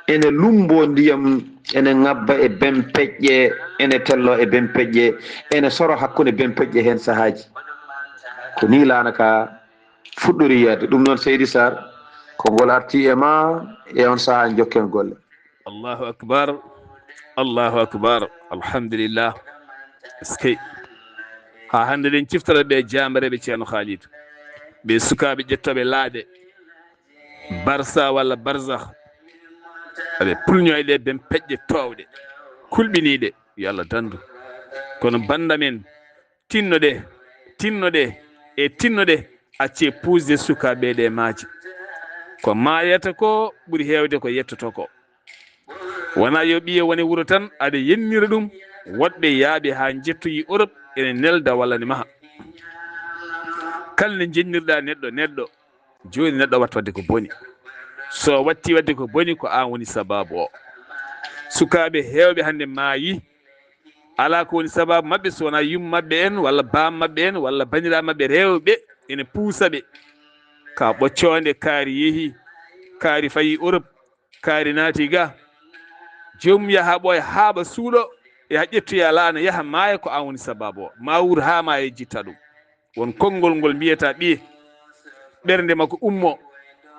ene lumbo ndiyam, ene ŋabba e bempeƴƴe, ene tello e bempeƴƴe, ene soro hakkunde bempeƴƴe heen sahaaji. Ko nii laana ka fuɗɗori yaade. Ɗum noon, Seydi Sarr, ko ngol arti e ma e on sahaa, njokken golle. Allahu akbar. Allahu akbar. Alhamdulillah. Eskey. Ha hande ɗen ciftora ɓe jaambareɓe Ceerno Khalid. Ɓe sukaaɓe ƴettoɓe laaɗe. Barsa walla barzakh. Aɓe pulño e ɗe ben peƴƴe toowɗe. Kulɓiniiɗe. Yo Allah dandu. Kono banda men, tinnoɗe, tinnoɗe, e tinnoɗe, accee puusde sukaaɓe ɗe maaje. Ko maayata ko ɓuri heewde ko yettoto ko. Wona yo ɓiye wone wuro tan, aɗa yennira ɗum, woɗɓe yaaɓe haa njettoyi Europe, ene nelda walla ne maha. Kala ne njennirɗa neɗɗo, neɗɗo, jooni neɗɗo watta wadde ko boni. So watti wadde ko boni, ko an woni sababu o. Sukaaɓe heewɓe hannde maayi, alaa ko woni sababu maɓɓe, so wonaa yumma maɓɓe en, walla baam maɓɓe en, walla banndiraaɓe maɓɓe rewɓe ene puusa ɓe. Ka ɓoccoonde, kaari yehi, kaari fayi Europe, kaari naati ga. Joom yaha ɓooya haaɓa suuɗo, yaha ƴettoya laana, yaha maaya, ko an woni sababu o. Ma wuur haa maaya, jitta ɗum. Won konngol ngol mbiyata ɓiye, ɓernde makko ummo,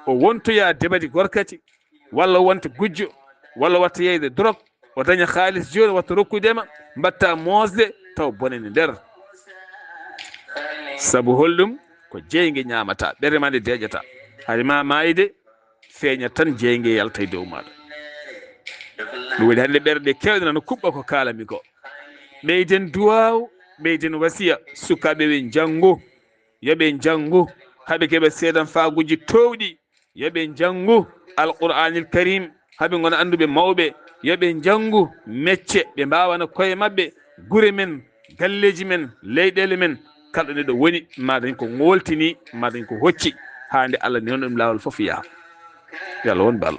o wontoya debadi gorkati, walla wonta gujjo, walla watta yeyde drog, o daña haalis jooni, watta rokkude ma, mbatta moosde, taw bone ne nder. Sabu holɗum? Ko jeynge ñaamata, ɓernde ma nde deeƴata. Hari ma maayde, feeñat tan, jeynge yalta e dow maaɗa. Ɗum waɗi hannde ɓerɗe keewɗe nana kuɓɓa ko kaalami ko. Ɓeyden duwaaw, ɓeyden wasiya, sukaaɓe ɓe njanngu, yo ɓe njanngu, haa ɓe keɓa seedanfaaguuji toowɗi, yo ɓe njanngu Alqur'aanil Kariim, haa ɓe ngona annduɓe mawɓe, yo ɓe njanngu mecce, ɓe mbaawana koye maɓɓe, gure men, galleeji men, leyɗeele men, kala ɗo neɗɗo woni, maa dañ ko ŋooltini, maa dañ ko hocci, haa nde Allah newna ɗum laawol fof yaha. Yo Allah won ballo.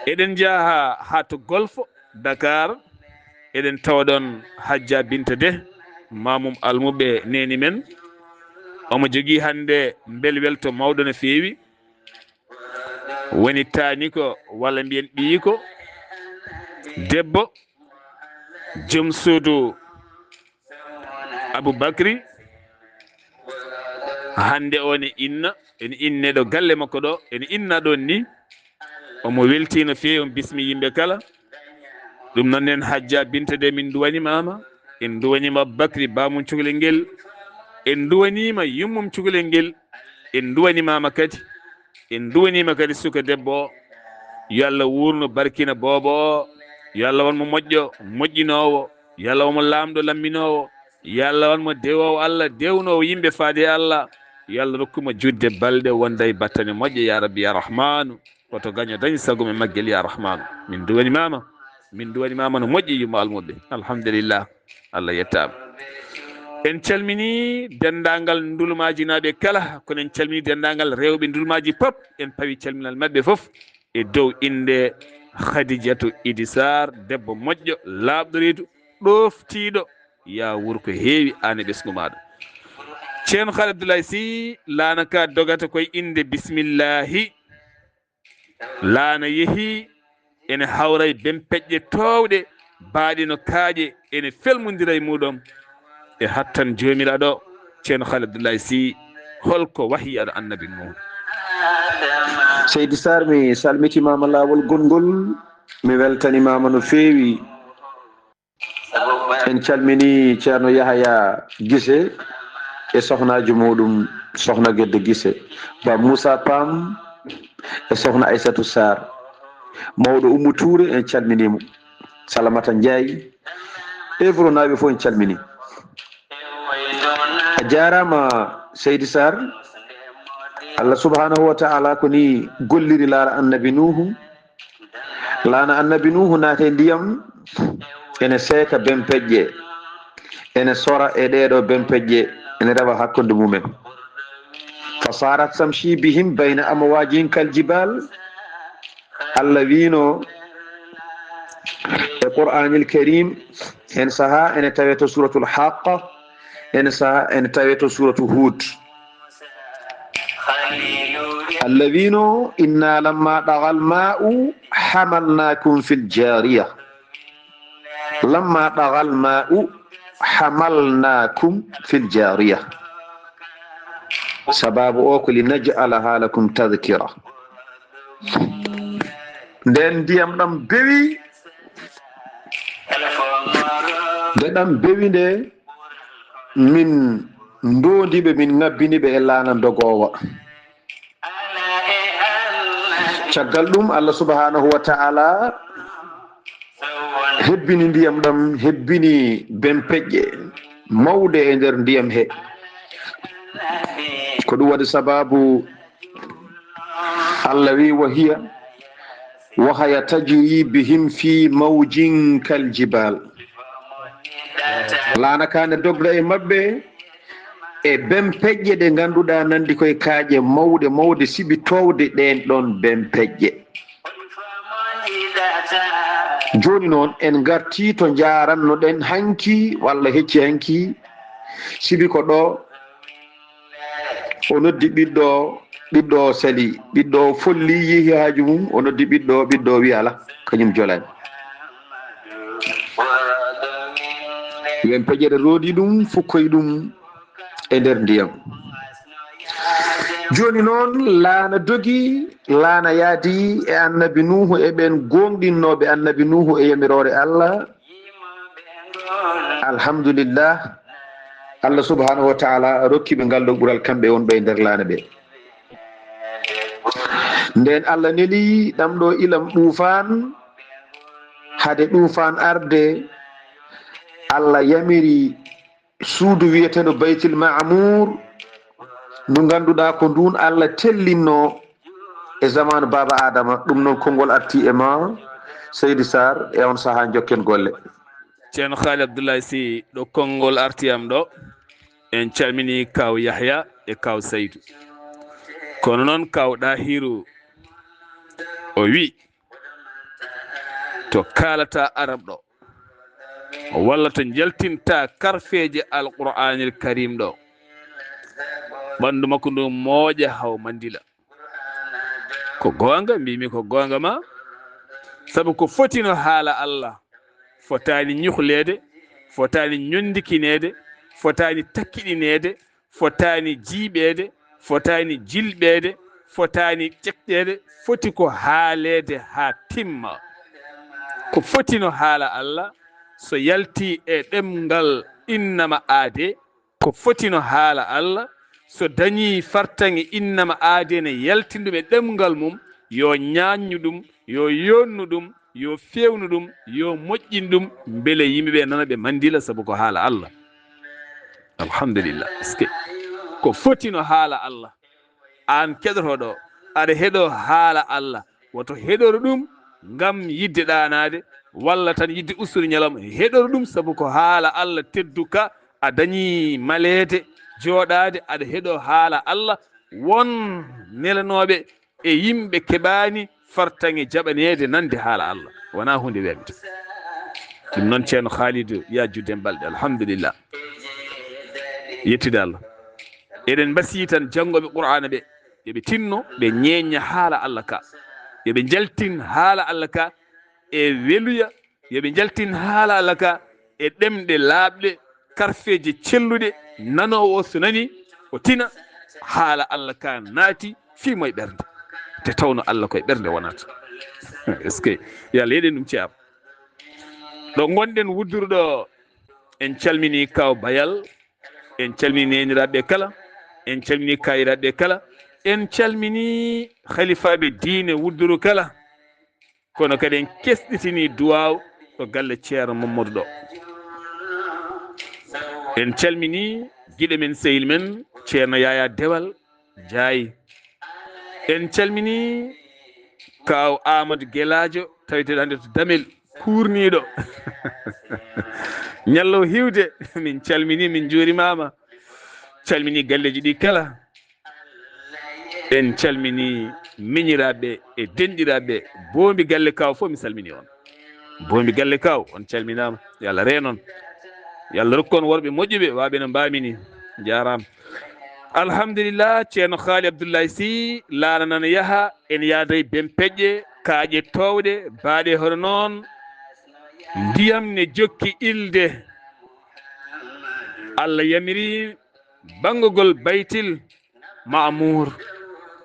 Eɗen njaha haa to Golfo, Dakar, eɗen tawa ɗon Hajja Binta Deh, Mamum Almuɓe neeni men. Omo jogii hannde mbelwelto mawɗo no feewi. Woni taaniko, walla mbiyen ɓiyiko, debbo, joom suudu Aboubacry. Hannde o ne inna, ene inne ɗo galle makko ɗo, ene inna ɗon ni. Omo weltii no feewi, omo bismi yimɓe kala. Ɗum noon, en Hajja Binta Deh, min nduwanimaama, en nduwaniima Aboubacry, baamum cukalel ngel, en nduwaniima yummum cukalel ngel, en nduwanimaama kadi, en nduwaniima kadi suka debbo o. Yo Allah wuurnu, barkina boobo o. Yo Allah won mo moƴƴo, moƴƴinoowo. Yo Allah won mo laamɗo, lamminoowo. Yo Allah won mo dewoowo Allah, dewnoowo yimɓe faade e Allah. Yo Allah rokku mo juutde balɗe wonda e battane moƴƴe, ya Rabbi, ya Rahmaanu. Woto gaño dañ sago men maggel, ya Rahmaanu. Min nduwanimaama, min nduwanimaama no moƴƴi, yumma Almuɓe. Alhamdulillah. Allah yettaama. En calminii denndaangal Ndulmaajinaaɓe kala, kono en calminii denndaangal rewɓe Ndulmaaji pop. En pawi calminal maɓɓe fof e dow innde Khadijatu Idi Sarr, debbo moƴƴo, laaɓɗo reedu, ɗooftiiɗo, yaa wuur ko heewi, aan e ɓesngu maaɗa. Ceerno Khalid Abdoulaye Sy, laana ka dogata koye innde bismillaahi. Laana yehii, ene hawra e bempeƴƴe toowɗe, baaɗe no kaaƴe, ene felmondira e muuɗum. E hattan Joomiraaɗo, Ceerno Khalid Abdoulaye Sy, holko wahiyaɗo Annabi Nuuhu? Seydi Sarr, mi salmitimaama laawol gonngol, mi weltanimaama no feewi. En calminii Ceerno Yahaya Gise e sohnaajo muuɗum, Sohna Gedde Gise, Ba Muusa Pam e Sohna Aysatu Sarr. Mawɗo Ummu Tuure, en calminii mo. Salamata Njaay, Evronaaɓe fof en calminii. A jaaraama, Seydi Sarr. Allah subhanahu wa ta'ala ko ni golliri laana Annabi Nuuhu. Laana Annabi Nuuhu naati e ndiyam, ene seeka bempeƴƴe, ene sora e ɗeeɗo bempeƴƴe, ene rewa hakkunde mumen. Fasarat tamshi bihim bayna amwajin kal jibal. Allah wiino e Qur'anil Karim, en saha ene tawe to Suratul Haqqa, en saha ene tawe to Suratu Hud. Allah wiino, "Inna lamma dagal ma'u hamalnakum fil jariya." Lamma dagal ma'u hamalnakum fil jariya. Sababu o ko linaj'alaha lakum tadhkira. Nden ndiyam ɗam bewi, Ɗam bewi nde min ndoondi ɓe, min ngabbini ɓe e laana dogoowa. Caggal ɗum, Allah subhanahu wa ta'ala hebbini ndiyam ɗam, hebbini bempeƴƴe mawɗe e nder ndiyam he. Ko ɗum waɗi sababu Allah wi, "Wa hiya, wa haya tajri bihim fi mawjin kal jibal." Laana ka ne dogda e maɓɓe e bempeƴƴe ɗe ngannduɗaa nandi koye kaaƴe mawɗe mawɗe, siɓi toowde ɗeen ɗoon bempeƴƴe. Jooni noon, en ngartii to njaaranno-ɗen hanki, walla hecci hanki, sibi ko ɗo o noddi ɓiɗɗo, ɓiɗɗo o sali, ɓiɗɗo o folli, yehi haaju mum, o noddi ɓiɗɗo, ɓiɗɗo o wi, "Ala, kañum jolaani." Wen peƴere roodi ɗum, fukkoy ɗum e nder ndiyam. Jooni noon, laana dogi, laana yaadi e Annabi Nuuhu e ɓeen gooŋɗinnooɓe Annabi Nuuhu e yamiroore Allah. Alhamdulillah, Allah subhanahu wa ta'ala rokki ɓe ngal ɗo ɓural, kamɓe wonɓe e nder laana ɓe. Nden Allah neli ɗam ɗo ilam ɗuufaan, hade ɗuufaan arde, Allah yamiri suudu wiyeteeɗo Baytil Ma'muur, ndu ngannduɗaa ko ndun Allah tellinno e zamaanu Baaba Aadama. Ɗum noon konngol arti e ma, Seydi Sarr, e on sahaa njokken golle. Ceerno Haali Abdullahi Sy, ɗo konngol arti am ɗo, en calmini Kaaw Yahya e Kaaw Saydu. Kono noon Kaaw Ɗahiru o wi, to kaalata arab ɗo, walla to njaltinta karfeeje Alqur'aanil Kariim ɗo, ɓanndu makko ndu mooƴa haw mandila. Ko goonga, mbimi ko goonga ma, sabu ko fotino haala Allah, fotaani ñuhleede, fotaani ñonndikineede, fotaani takkiɗineede, fotaani jiiɓeede, fotaani jilɓeede, fotaani ƴeƴƴeede, foti ko haaleede haa timma. Ko fotino haala Allah, so yalti e ɗemngal innama aade, ko fotino haala Allah, so dañi fartaŋe innama aade ne yalti ɗum e ɗemngal mum, yo ñaañnu ɗum, yo yoonnu ɗum, yo feewnu ɗum, yo moƴƴin ɗum, mbele yimɓe ɓe nana ɓe mandila, sabu ko haala Allah. Alhamdulillah. Est-ce que ko fotino haala Allah? Aan keɗotoɗo, aɗa heɗo haala Allah, woto heɗor ɗum ngam yidde ɗaanaade, walla tan yidde ustude ñalawma. Heɗor ɗum sabu ko haala Allah tedduka, a dañi maleede jooɗaade, aɗa heɗo haala Allah. Won nelanooɓe e yimɓe keɓaani fartaŋe jaɓaneede nande haala Allah. Wonaa huunde weeɓde. Ɗum noon, Ceerno Khalidou, ya judden balɗe. Alhamdulillah. Yettude Allah. Eɗen mbasiyii tan janngooɓe Qur'aana ɓe, yo ɓe tinno, ɓe ñeeña haala Allah ka. Yo ɓe njaltin haala Allah ka e weluya, yo ɓe njaltin haala Allah ka e ɗemɗe laaɓɗe, karfeeje celluɗe, nanoowo o so nani, o tina, haala Allah ka naati fii mo e ɓernde. Te tawno Allah ko e ɓernde wonata. Est-ce que? Yo Allah yeɗen ɗum, ceerno. Ɗo ngonɗen wudduru ɗo, en calminii Kaaw Bayal, en calminii neeniraaɓe kala, en calminii kaayiraaɓe kala, en calminii halifaaɓe diine wudduru kala. Kono kadi en kesɗitinii duwaaw ɗo galle Ceerno Mamadou ɗo. En calminii giɗo men, sehil men, Ceerno Yaya Dewal Njaay. En calminii Kaaw Amadou Gelaajo, taweteeɗo hannde to Damel, kuurniiɗo. Ñallo hiwde, min calminii, min njuurimaama. Calminii galleeji ɗi kala. En calminii miñiraaɓe e denɗiraaɓe Boombi Galle Kaaw fof, mi salminii on. Boombi Galle Kaaw, on calminaama. Yo Allah reen on. Yo Allah rokku on worɓe moƴƴuɓe, waaɓe no mbaami ni. Njaaraama. Alhamdulillah, Ceerno Haali Abdullahi Sy, laana nana yaha, en yaaday Bempeƴƴe, kaaƴe toowɗe, baaɗe hono noon. Ndiyam ne jokki ilde. Allah yamiri banngugol Baytil Ma'muur.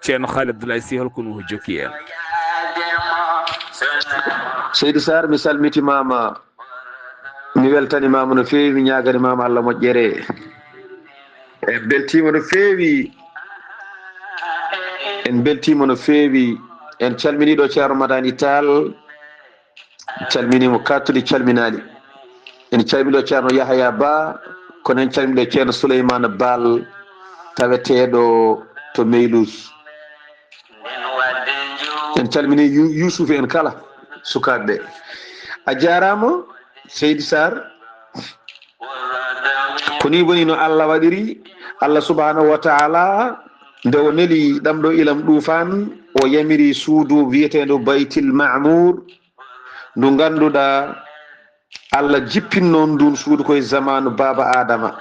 Ceerno Haali Abdullahi Sy, holko Nuuhu jokki en? Seydi Sarr, mi salmitimaama. Mi weltanimaama no feewi, mi ñaaganimaama Allah moƴƴere. En mbeltiima no feewi. En mbeltiima no feewi. En calminii ɗo Ceerno Madani Tall. Calminii mo, kattudi calminaali. En calminii ɗo Ceerno Yahaya Ba, kono en calminii ɗo Ceerno Souleymane Baal, taweteeɗo to Meylus. En calminii Yu-, Yuusuf en kala, sukaaɓe ɓe. A jaaraama, Seydi Sarr. Ko nii woni no Allah waɗiri. Allah subhanahu wa ta'ala, nde o neli ɗam ɗo ilam ɗuufaan, o yamiri suudu wiyeteendu Baytil Ma'muur, ndu ngannduɗaa Allah jippinno ndun suudu ko e zamaanu baaba Aadama.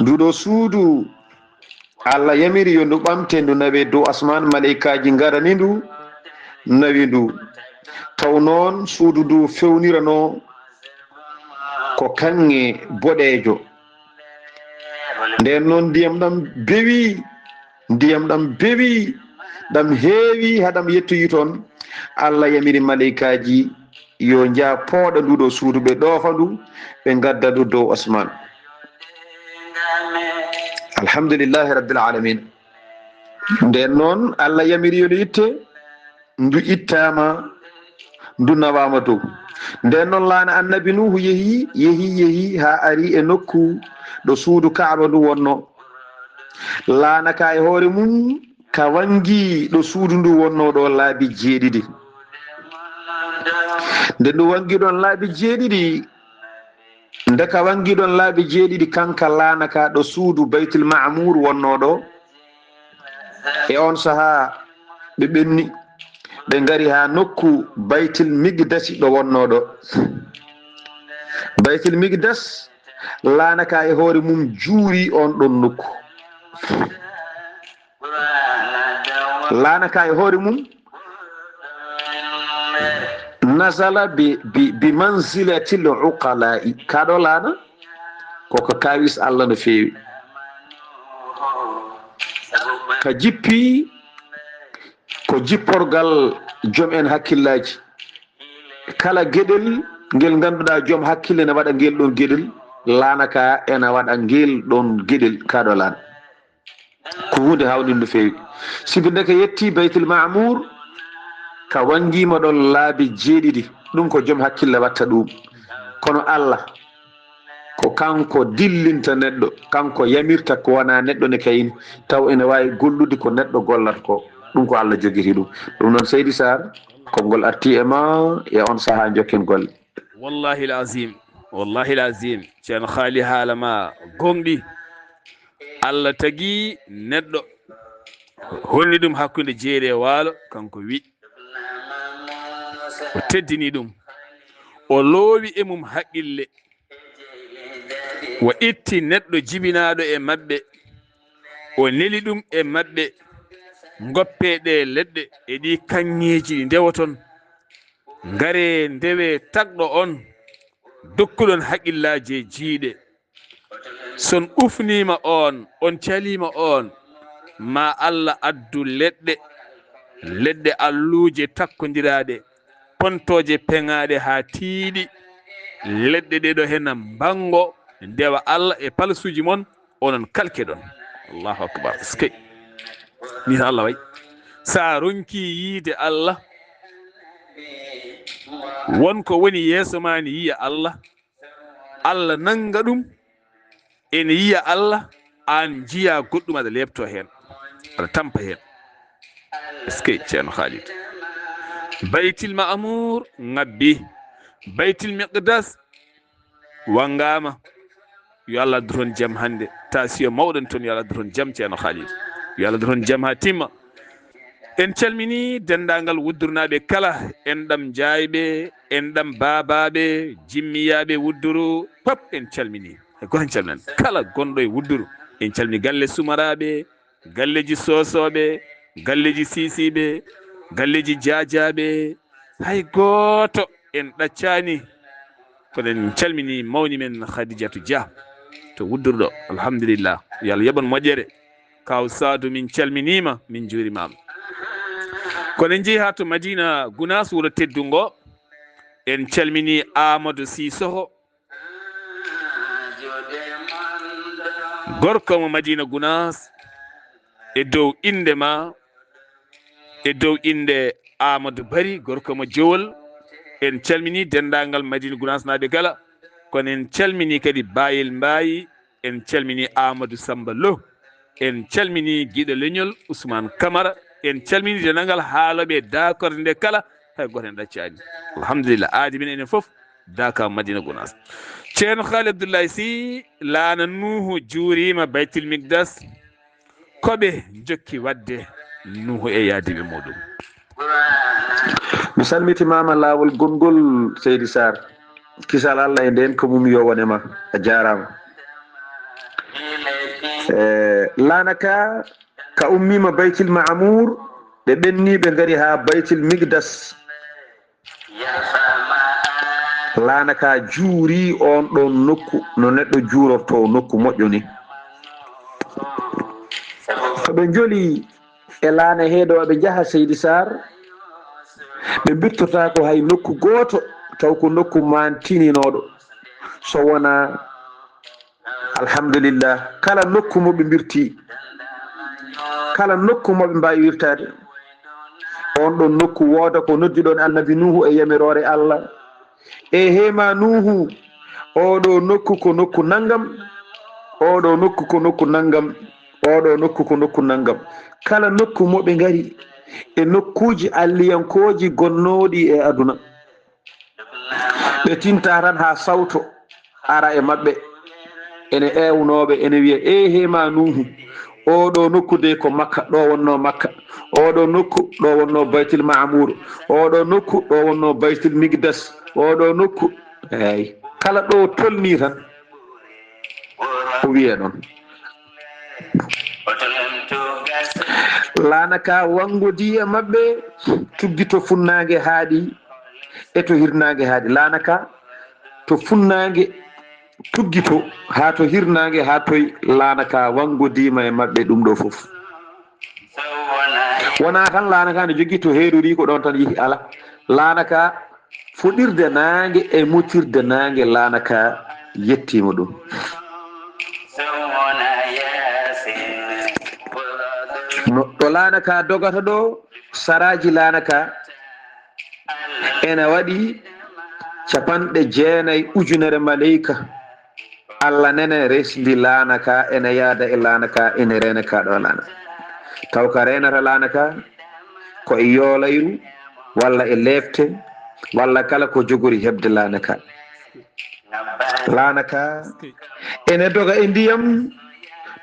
Ndu ɗo suudu, Allah yamiri yo ndu ɓamte, ndu nawe dow asmaan, maleykaaji ngarani ndu, nawi ndu. Taw noon, suudu ndu fewnirano ko kaŋŋe boɗeejo. Nden noon, ndiyam ɗam bewi, ndiyam ɗam bewi, ɗam heewi, haa ɗam yettoyi toon. Allah yamiri maleykaaji yo njah pooɗa ndu ɗo suudu, ɓe ɗoofa ndu, ɓe ngadda ndu dow asmaan. Alhamdulillahi Rabbil Aalamiin. Nden noon, Allah yamiri yo ndu itte, ndu ittaama, ndu nawaama dow. Nden noon, laana Annabi Nuuhu yehi, yehi, yehi, haa ari e nokku ɗo suudu Kaaba ndu wonno. Laana ka e hoore mum, ka wangi ɗo suudu ndu wonno ɗo laabi jeeɗiɗi. Nde ndu wangi ɗon laabi jeeɗiɗi, nde ka wangi ɗon laabi jeeɗiɗi, kanka laana ka ɗo suudu Baytul Ma'muur wonno ɗo, e on sahaa ɓe ɓenni, ɓe ngari haa nokku Baytul Miqdasi ɗo wonno ɗo. Baytul Miqdas, laana ka e hoore mum juuri on ɗon nokku. Laana ka e hoore mum, nazala bi, bi, bi manzilatil uqala'i. Ka ɗo laana, ko ko kawis Allah no feewi. Ka jippi, ko jipporgal joom en hakkillaaji. Kala geɗel ngel ngannduɗaa joom hakkille ne waɗa ngel ɗon geɗel, laana ka ena waɗa ngel ɗon geɗel, ka ɗo laana. Ko huunde haawnde no feewi. Sibu nde ka yetti Baytul Ma'muur, ka wanngiima ɗon laabi jeeɗiɗi. Ɗum ko joom hakkille watta ɗum. Kono Allah, ko kanko dillinta neɗɗo, kanko yamirta ko wonaa neɗɗo ne kayni, taw ene waawi gollude ko neɗɗo gollata ko. Ɗum ko Allah jogiti ɗum. Ɗum noon, Seydi Sarr, konngol arti e ma, e on sahaa njokken golle. Wallahi l-azim, wallahi l-azim, Ceerno Haali, haala ma gooŋɗi. Allah tagi neɗɗo, holni ɗum hakkunde jeeri e waalo, kanko wi. O teddini ɗum, o loowi e mum haqqille, o itti neɗɗo jibinaaɗo e maɓɓe, o neli ɗum e maɓɓe, ngoppee ɗee leɗɗe e ɗii kaŋŋeeji ɗi ndewoton, ngaree ndewee tagɗo on, dokkuɗon haqqillaaji e jiiɗe. So on ufniima on, on caliima on, ma Allah addu leɗɗe, leɗɗe alluuje takkondiraaɗe, pontooje peŋaaɗe haa tiiɗi. Leɗɗe ɗee ɗo hena mbaŋgo ndewa Allah e palsuuji mon, onon kalke ɗon. Allahu akbar. Eskey. Ni Allah way. Sa ronki yiide Allah, won ko woni yeeso ma ni yiya Allah, Allah nannga ɗum, ene yiya Allah, aan njiya goɗɗum, aɗa leepto heen, aɗa tampa heen. Eskey, Ceerno Khalid. Baytil Ma'muur ŋabbi. Baytil Miqdas wanngaama. Yo Allah addu toon jam hannde. Taasiyo mawɗo ne toon, yo Allah addu toon jam, Ceerno Khalid. Yo Allah addu toon jam haa timma. En calminii denndaangal wuddurnaaɓe kala, en ɗam Njaayɓe, en ɗam Baabaaɓe, Jimmiyaaɓe Wudduru, pop en calminii. Hay gooto en calminaani. Kala gonɗo e Wudduru, en calminii galle Sumaraaɓe, galleeji Soosooɓe, galleeji Siisiiɓe, galleeji Jaajaaɓe, hay gooto en ɗaccaani. Kono en calminii mawni men Khadijatu Dia to Wudduru ɗo. Alhamdulillah. Yo Allah yoɓan moƴƴere. Kaaw Saadu, min calminiima, min njuurimaama. Kono en njehii haa to Madina Gunaas, wuro teddungo. En calmini Amadou Sissoko, gorko mo Madina Gunaas, e dow innde ma, e dow innde Amadou Bari, gorko mo Jowol. En calmini denndaangal Madina Gunaas naaɓe kala, kono en calmini kadi Bayel Mbayi, en calmini Amadou Samba Lo, en calmini giɗo leñol Ousmane Camara, en calmini denndaangal haalooɓe daakorde nde kala, hay gooto en ɗaccaani. Alhamdulillah, aadi men enen fof, daaka Madina Gunaas. Ceerno Haali Abdoulaye Sy, laana Nuuhu juuriima Baytil Mikdas, ko ɓe njokki waɗde Nuuhu e yaadiiɓe muuɗum. Mi salmitimaama laawol gonngol, Seydi Sarr. Kisal Allah e ndeen ko mum yo wone ma. A jaaraama. E, laana ka, ka ummiima Baytil Ma'muur, ɓe ɓenni, ɓe ngari haa Baytil Mikdas. Laana ka juuri oon ɗoon nokku no neɗɗo juurortoo nokku moƴƴo ni. To ɓe njoli e laana hee ɗo ɓe njaha, Seydi Sarr, ɓe mbirtotaako hay nokku gooto, taw ko nokku maantininooɗo. So wonaa Alhamdulillah, kala nokku mo ɓe mbirti, kala nokku mo ɓe mbaawi wirtaade, oon ɗoon nokku wooda ko nodduɗon Annabi Nuuhu e yamiroore Allah. E heema Nuuhu, oo ɗoo nokku ko nokku nanngam, oo ɗoo nokku ko nokku nanngam, oo ɗoo nokku ko nokku nanngam. Kala nokku mo ɓe ngari e nokkuuji alliyankooji gonnooɗi e aduna. Ɓe tinta tan haa sawto ara e maɓɓe, ene eewnooɓe, ene wiya, "Ee, heema Nuuhu, oo ɗoo nokku de ko Makka, ɗo wonnoo Makka, oo ɗoo nokku, ɗo wonnoo Baytil Ma'muur, oo ɗoo nokku, ɗo wonnoo Baytil Mikdas, oo ɗoo nokku." Eey, kala ɗo tolnii tan, o wiya ɗon. Laana ka wanngodi e maɓɓe, tuggi to funnaange haaɗi e to hirnaange haaɗi. Laana ka to funnaange tuggito haa to hirnaange haa toy, laana ka wanngodiima e maɓɓe ɗum ɗo fof. Wonaa tan laana ka ne jogii to heerori ko ɗon tan yehi, ala. Laana ka fuɗirde naange e mutirde naange, laana ka yettiima ɗum. No ɗo laana ka dogata ɗo, saraaji laana ka ene waɗi capanɗe jeenayi ujunere maleyka. Allah nene resdi laana ka, ene yaada e laana ka, ene reena ka ɗo laana. Taw ka reenata laana ka ko e yoolayru, walla e leefte, walla kala ko jogori heɓde laana ka. Laana ka ene doga e ndiyam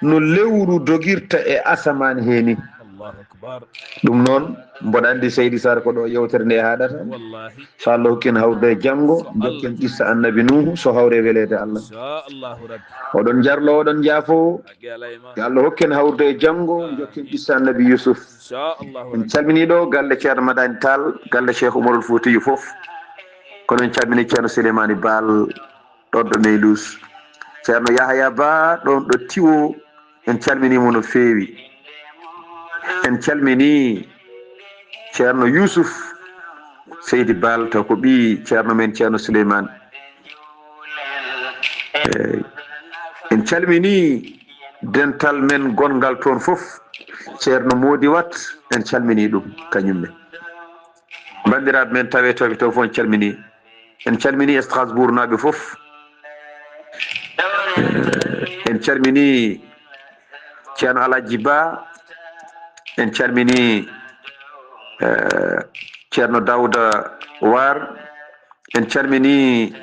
no lewru dogirta e asamaan he ni. Allahu akbar. Ɗum noon, mboɗo anndi Seydi Sarr ko ɗo yewtere nde haaɗata. Wallahi. So Allah hokki en hawrude e janngo, njokken qissa Annabi Nuuhu, so hawre weleede Allah. Insha Allahu Rabbi. Oɗon jarlo, oɗon njaafo. Haqqe alaa e ma. Yo Allah hokki en hawrude e janngo, njokken qissa Annabi Yusuf. Insha Allahu Rabbi. En calminii ɗo galle Ceerno Madani Tall, galle Cheikh Umarul Foutiyou fof. Kono en calminii Ceerno Souleymani Baal, ɗon ɗo Neylus. Ceerno Yahaya Ba, ɗon ɗo Tiwo, en calminii mo no feewi. En calminii Ceerno Yusuf Seydi Baal, taw ko ɓii Ceerno men Ceerno Souleymane. Eey. En calminii dental men gonngal toon fof, Ceerno Moodi Wat, en calminii ɗum, kañum ne. Banndiraaɓe men tawetooɓe toon fof, en calminii. En calminii Strasbourg naaɓe fof. En calminii Ceerno Alhaji Ba. En calminii, eh, Ceerno Dawda Waar. En calminii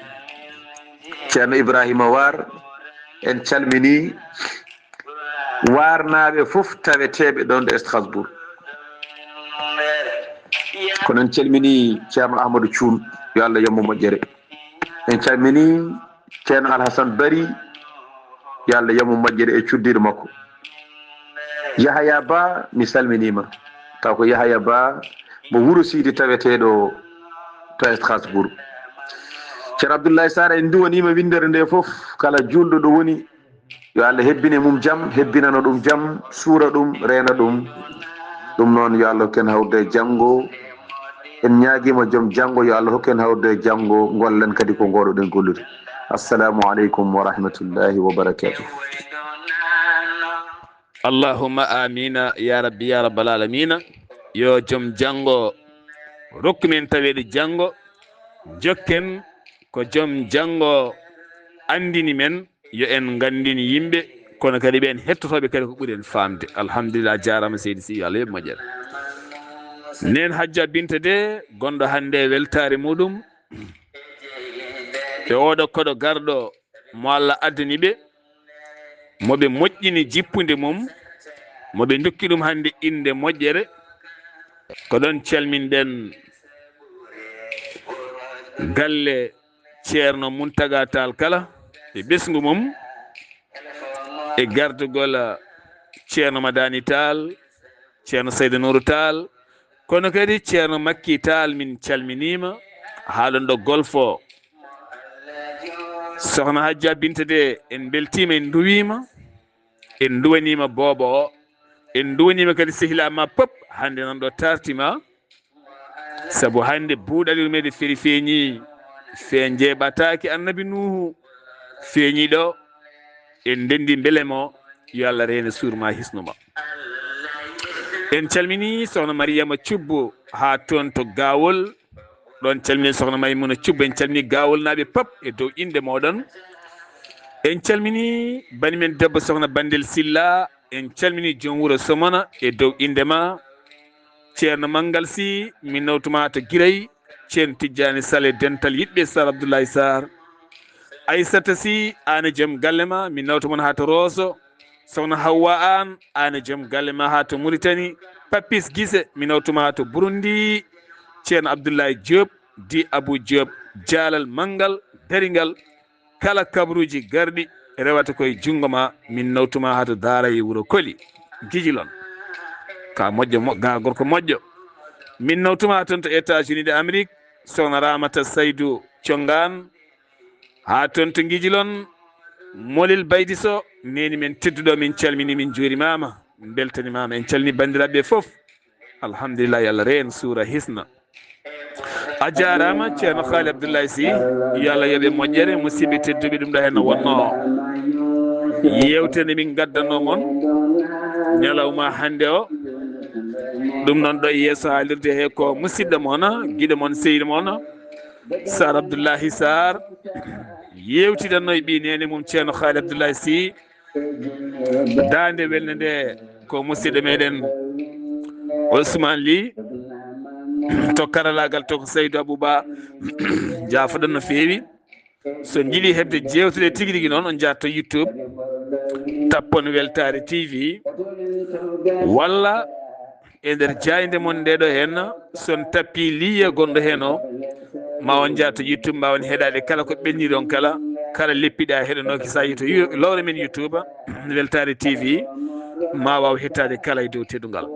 Ceerno Ibrahima Waar. En calminii Waarnaaɓe fof taweteeɓe ɗoon ɗo Strasbourg. Kono en calminii Ceerno Ahmadou Thioune, yo Allah yoɓ mo moƴƴere. En calminii Ceerno Alhassane Bari, yo Allah yoɓ mo moƴƴere e cuddiiɗo makko. Yahaya Ba, mi salminiima. Taw ko Yahaya Ba mo Wuro Siidi taweteeɗo to Strasbourg. Ceerno Abdoulaye Sarr, en nduwaniima winndere nde fof, kala juulɗo ɗo woni, yo Allah hebbine mum jam, hebbinano ɗum jam, suura ɗum, reena ɗum. Ɗum noon, yo Allah hokku en hawrude e janngo. En ñaagiima joom janngo, yo Allah hokku en hawrude e janngo, ngollen kadi ko ngoowɗen gollude. Assalamu aleykum wa rahmatullahi wa barakatuh. Allahumma amina ya rabbi ya rabbal alamina. Yo joom janngo rokku men taweede janngo, jokken ko joom janngo anndini men, yo en nganndin yimɓe, kono kadi ɓeen hettotooɓe kadi ko ɓuri en faamde. Alhamdulillah, jaaraama seydi Sy, yo Allah yoɓ moƴƴere. Neen Hajja Binta de, gonɗo hannde e weltaare muɗum, e ooɗo koɗo garɗo mo Allah addani ɓe, mo ɓe moƴƴini jippunde mum, mo ɓe ndokki ɗum hannde innde moƴƴere. Ko ɗoon calminɗen galle Ceerno Muntaga Taal kala e ɓesngu mum, e gardugol Ceerno Madani Taal, Ceerno Sayda Nuuru Taal, kono kadi Ceerno Makki Taal, min calminiima, haa ɗoon ɗo Golfo. Sohna Hajja Binta de, en mbeltiima, en nduwiima, en nduwaniima boobo o, en nduwaniima kadi sehilaa ma pop, hannde noon ɗo taarti ma. Sabu hannde buuɗalirmeede feri feeñi, fee njeeɓataake Annabi Nuuhu feeñi ɗo, en ndenndi mbele mo, yo Allah reene suur ma, hisnu ma. En calmini Sohna Mariyama Cubbo haa toon to Gaawol, ɗoon calmini Sohna Maymuna Cubbo, en calmini Gaawolnaaɓe pop e dow innde mooɗon. En calmini bani men debbo Sohna Bandel Silla, en calmini joom wuro Somona e dow innde ma. Ceerno Manngal Sy, min nawtuma to Giray, Ceerno Tijjaani Sale, dental yiɗɓe Sar Abdullahi Sar. Aysata Sy, aan e joom galle ma, min nawtu mon haa to Rooso. Sohna Hawwa Aan, aan e joom galle ma haa to Muritani. Papis Gise, min nawtuma haa to Burundi. Ceerno Abdullahi Diop, di Abu Diop, jaalal manngal, daringal, kala kabaruuji garɗi rewata koye junngo ma, min nawtuma haa to Daara e wuro Koli. Gijilon. Ka moƴƴo, mo-, ga gorko moƴƴo. Min nawtuma haa toon to États-Unis de Amérique, Sohna Ramata Saydu Congaan, haa toon to Gijilon, Molil Baydi Sow, neeni men tedduɗo, min calmini, min njuurimaama, min mbeltanimaama, en calmini banndiraaɓe fof. Alhamdulillah, yo Allah reen suura hisna. A jaaraama, Ceerno Haali Abdullahi Sy, yo Allah yoɓe moƴƴere, musidɓe tedduɓe, ɗum ɗo heen no wonnoo yeewtere nde min ngaddanoo mon ñalawma hannde o. Ɗum noon ɗo e yeeso haalirde he ko musidɗo mon, giɗo mon, sehil mon, Sar Abdullahi Sar, yeewtidanno e ɓii neene mum Ceerno Haali Abdullahi Sy. Daande welnde nde ko musidɗo meɗen Ousmane Ly, to karalaagal to ko Saydou Abouba. Njaafoɗon no feewi. So on njiɗi heɓde jeewtuɗe tigi rigi noon, on njahat to YouTube, tappon Weltaare T V, walla e nder jaaynde mon nde ɗo heen, so on tappi liye gonɗo heen o, ma on njahat to YouTube, mbaawen heɗaade kala ko ɓenniri on kala, kala leppiɗi a heɗanooki so a yii to yu-, lowre men YouTube, Weltaare T V, ma waaw hettaade kala e dow teddungal.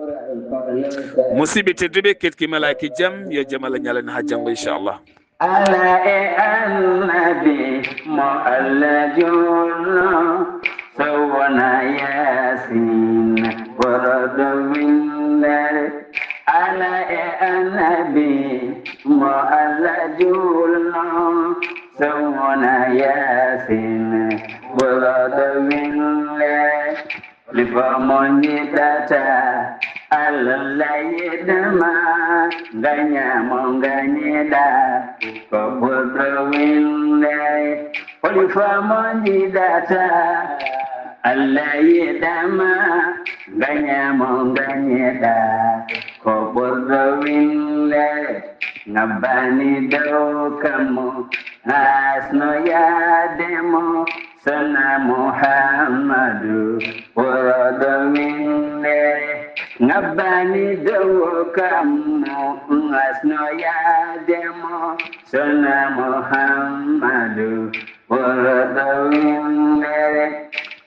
Musidɓe tedduɓe, ketki malaaki jam, yo jam Allah ñalane haa janngo, inchallah. Ala e annabi mo Allah julno, so wona Yaasin ɓurɗo winndere. Ala e annabi mo Allah julno, so wona Yaasin ɓurɗo winndere. Holi ko mo njiɗata, Allah yiɗama, ngaña mo ngañiɗa, ko ɓurɗo winndere. Holi ko mo njiɗata, Allah yiɗama, ngaña mo ngañiɗa, ko ɓurɗo winndere. Ngabbani dow kammu, asno yaade mo, Sona Muhammadu, ɓurɗo winndere. Ngabbani dow kammu, asno yaade mo, Sona Muhammadu, ɓurɗo winndere.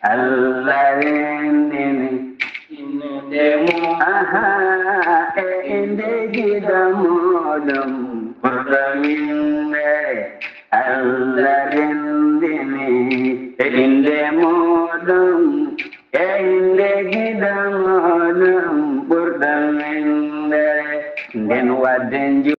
Allah renndini innde mum, aha, e innde giɗo muɗum ɓurɗo winndere. Allah renndini e innde muɗum, e innde giɗo muɗum ɓurɗo winndere. Nden waɗde nju-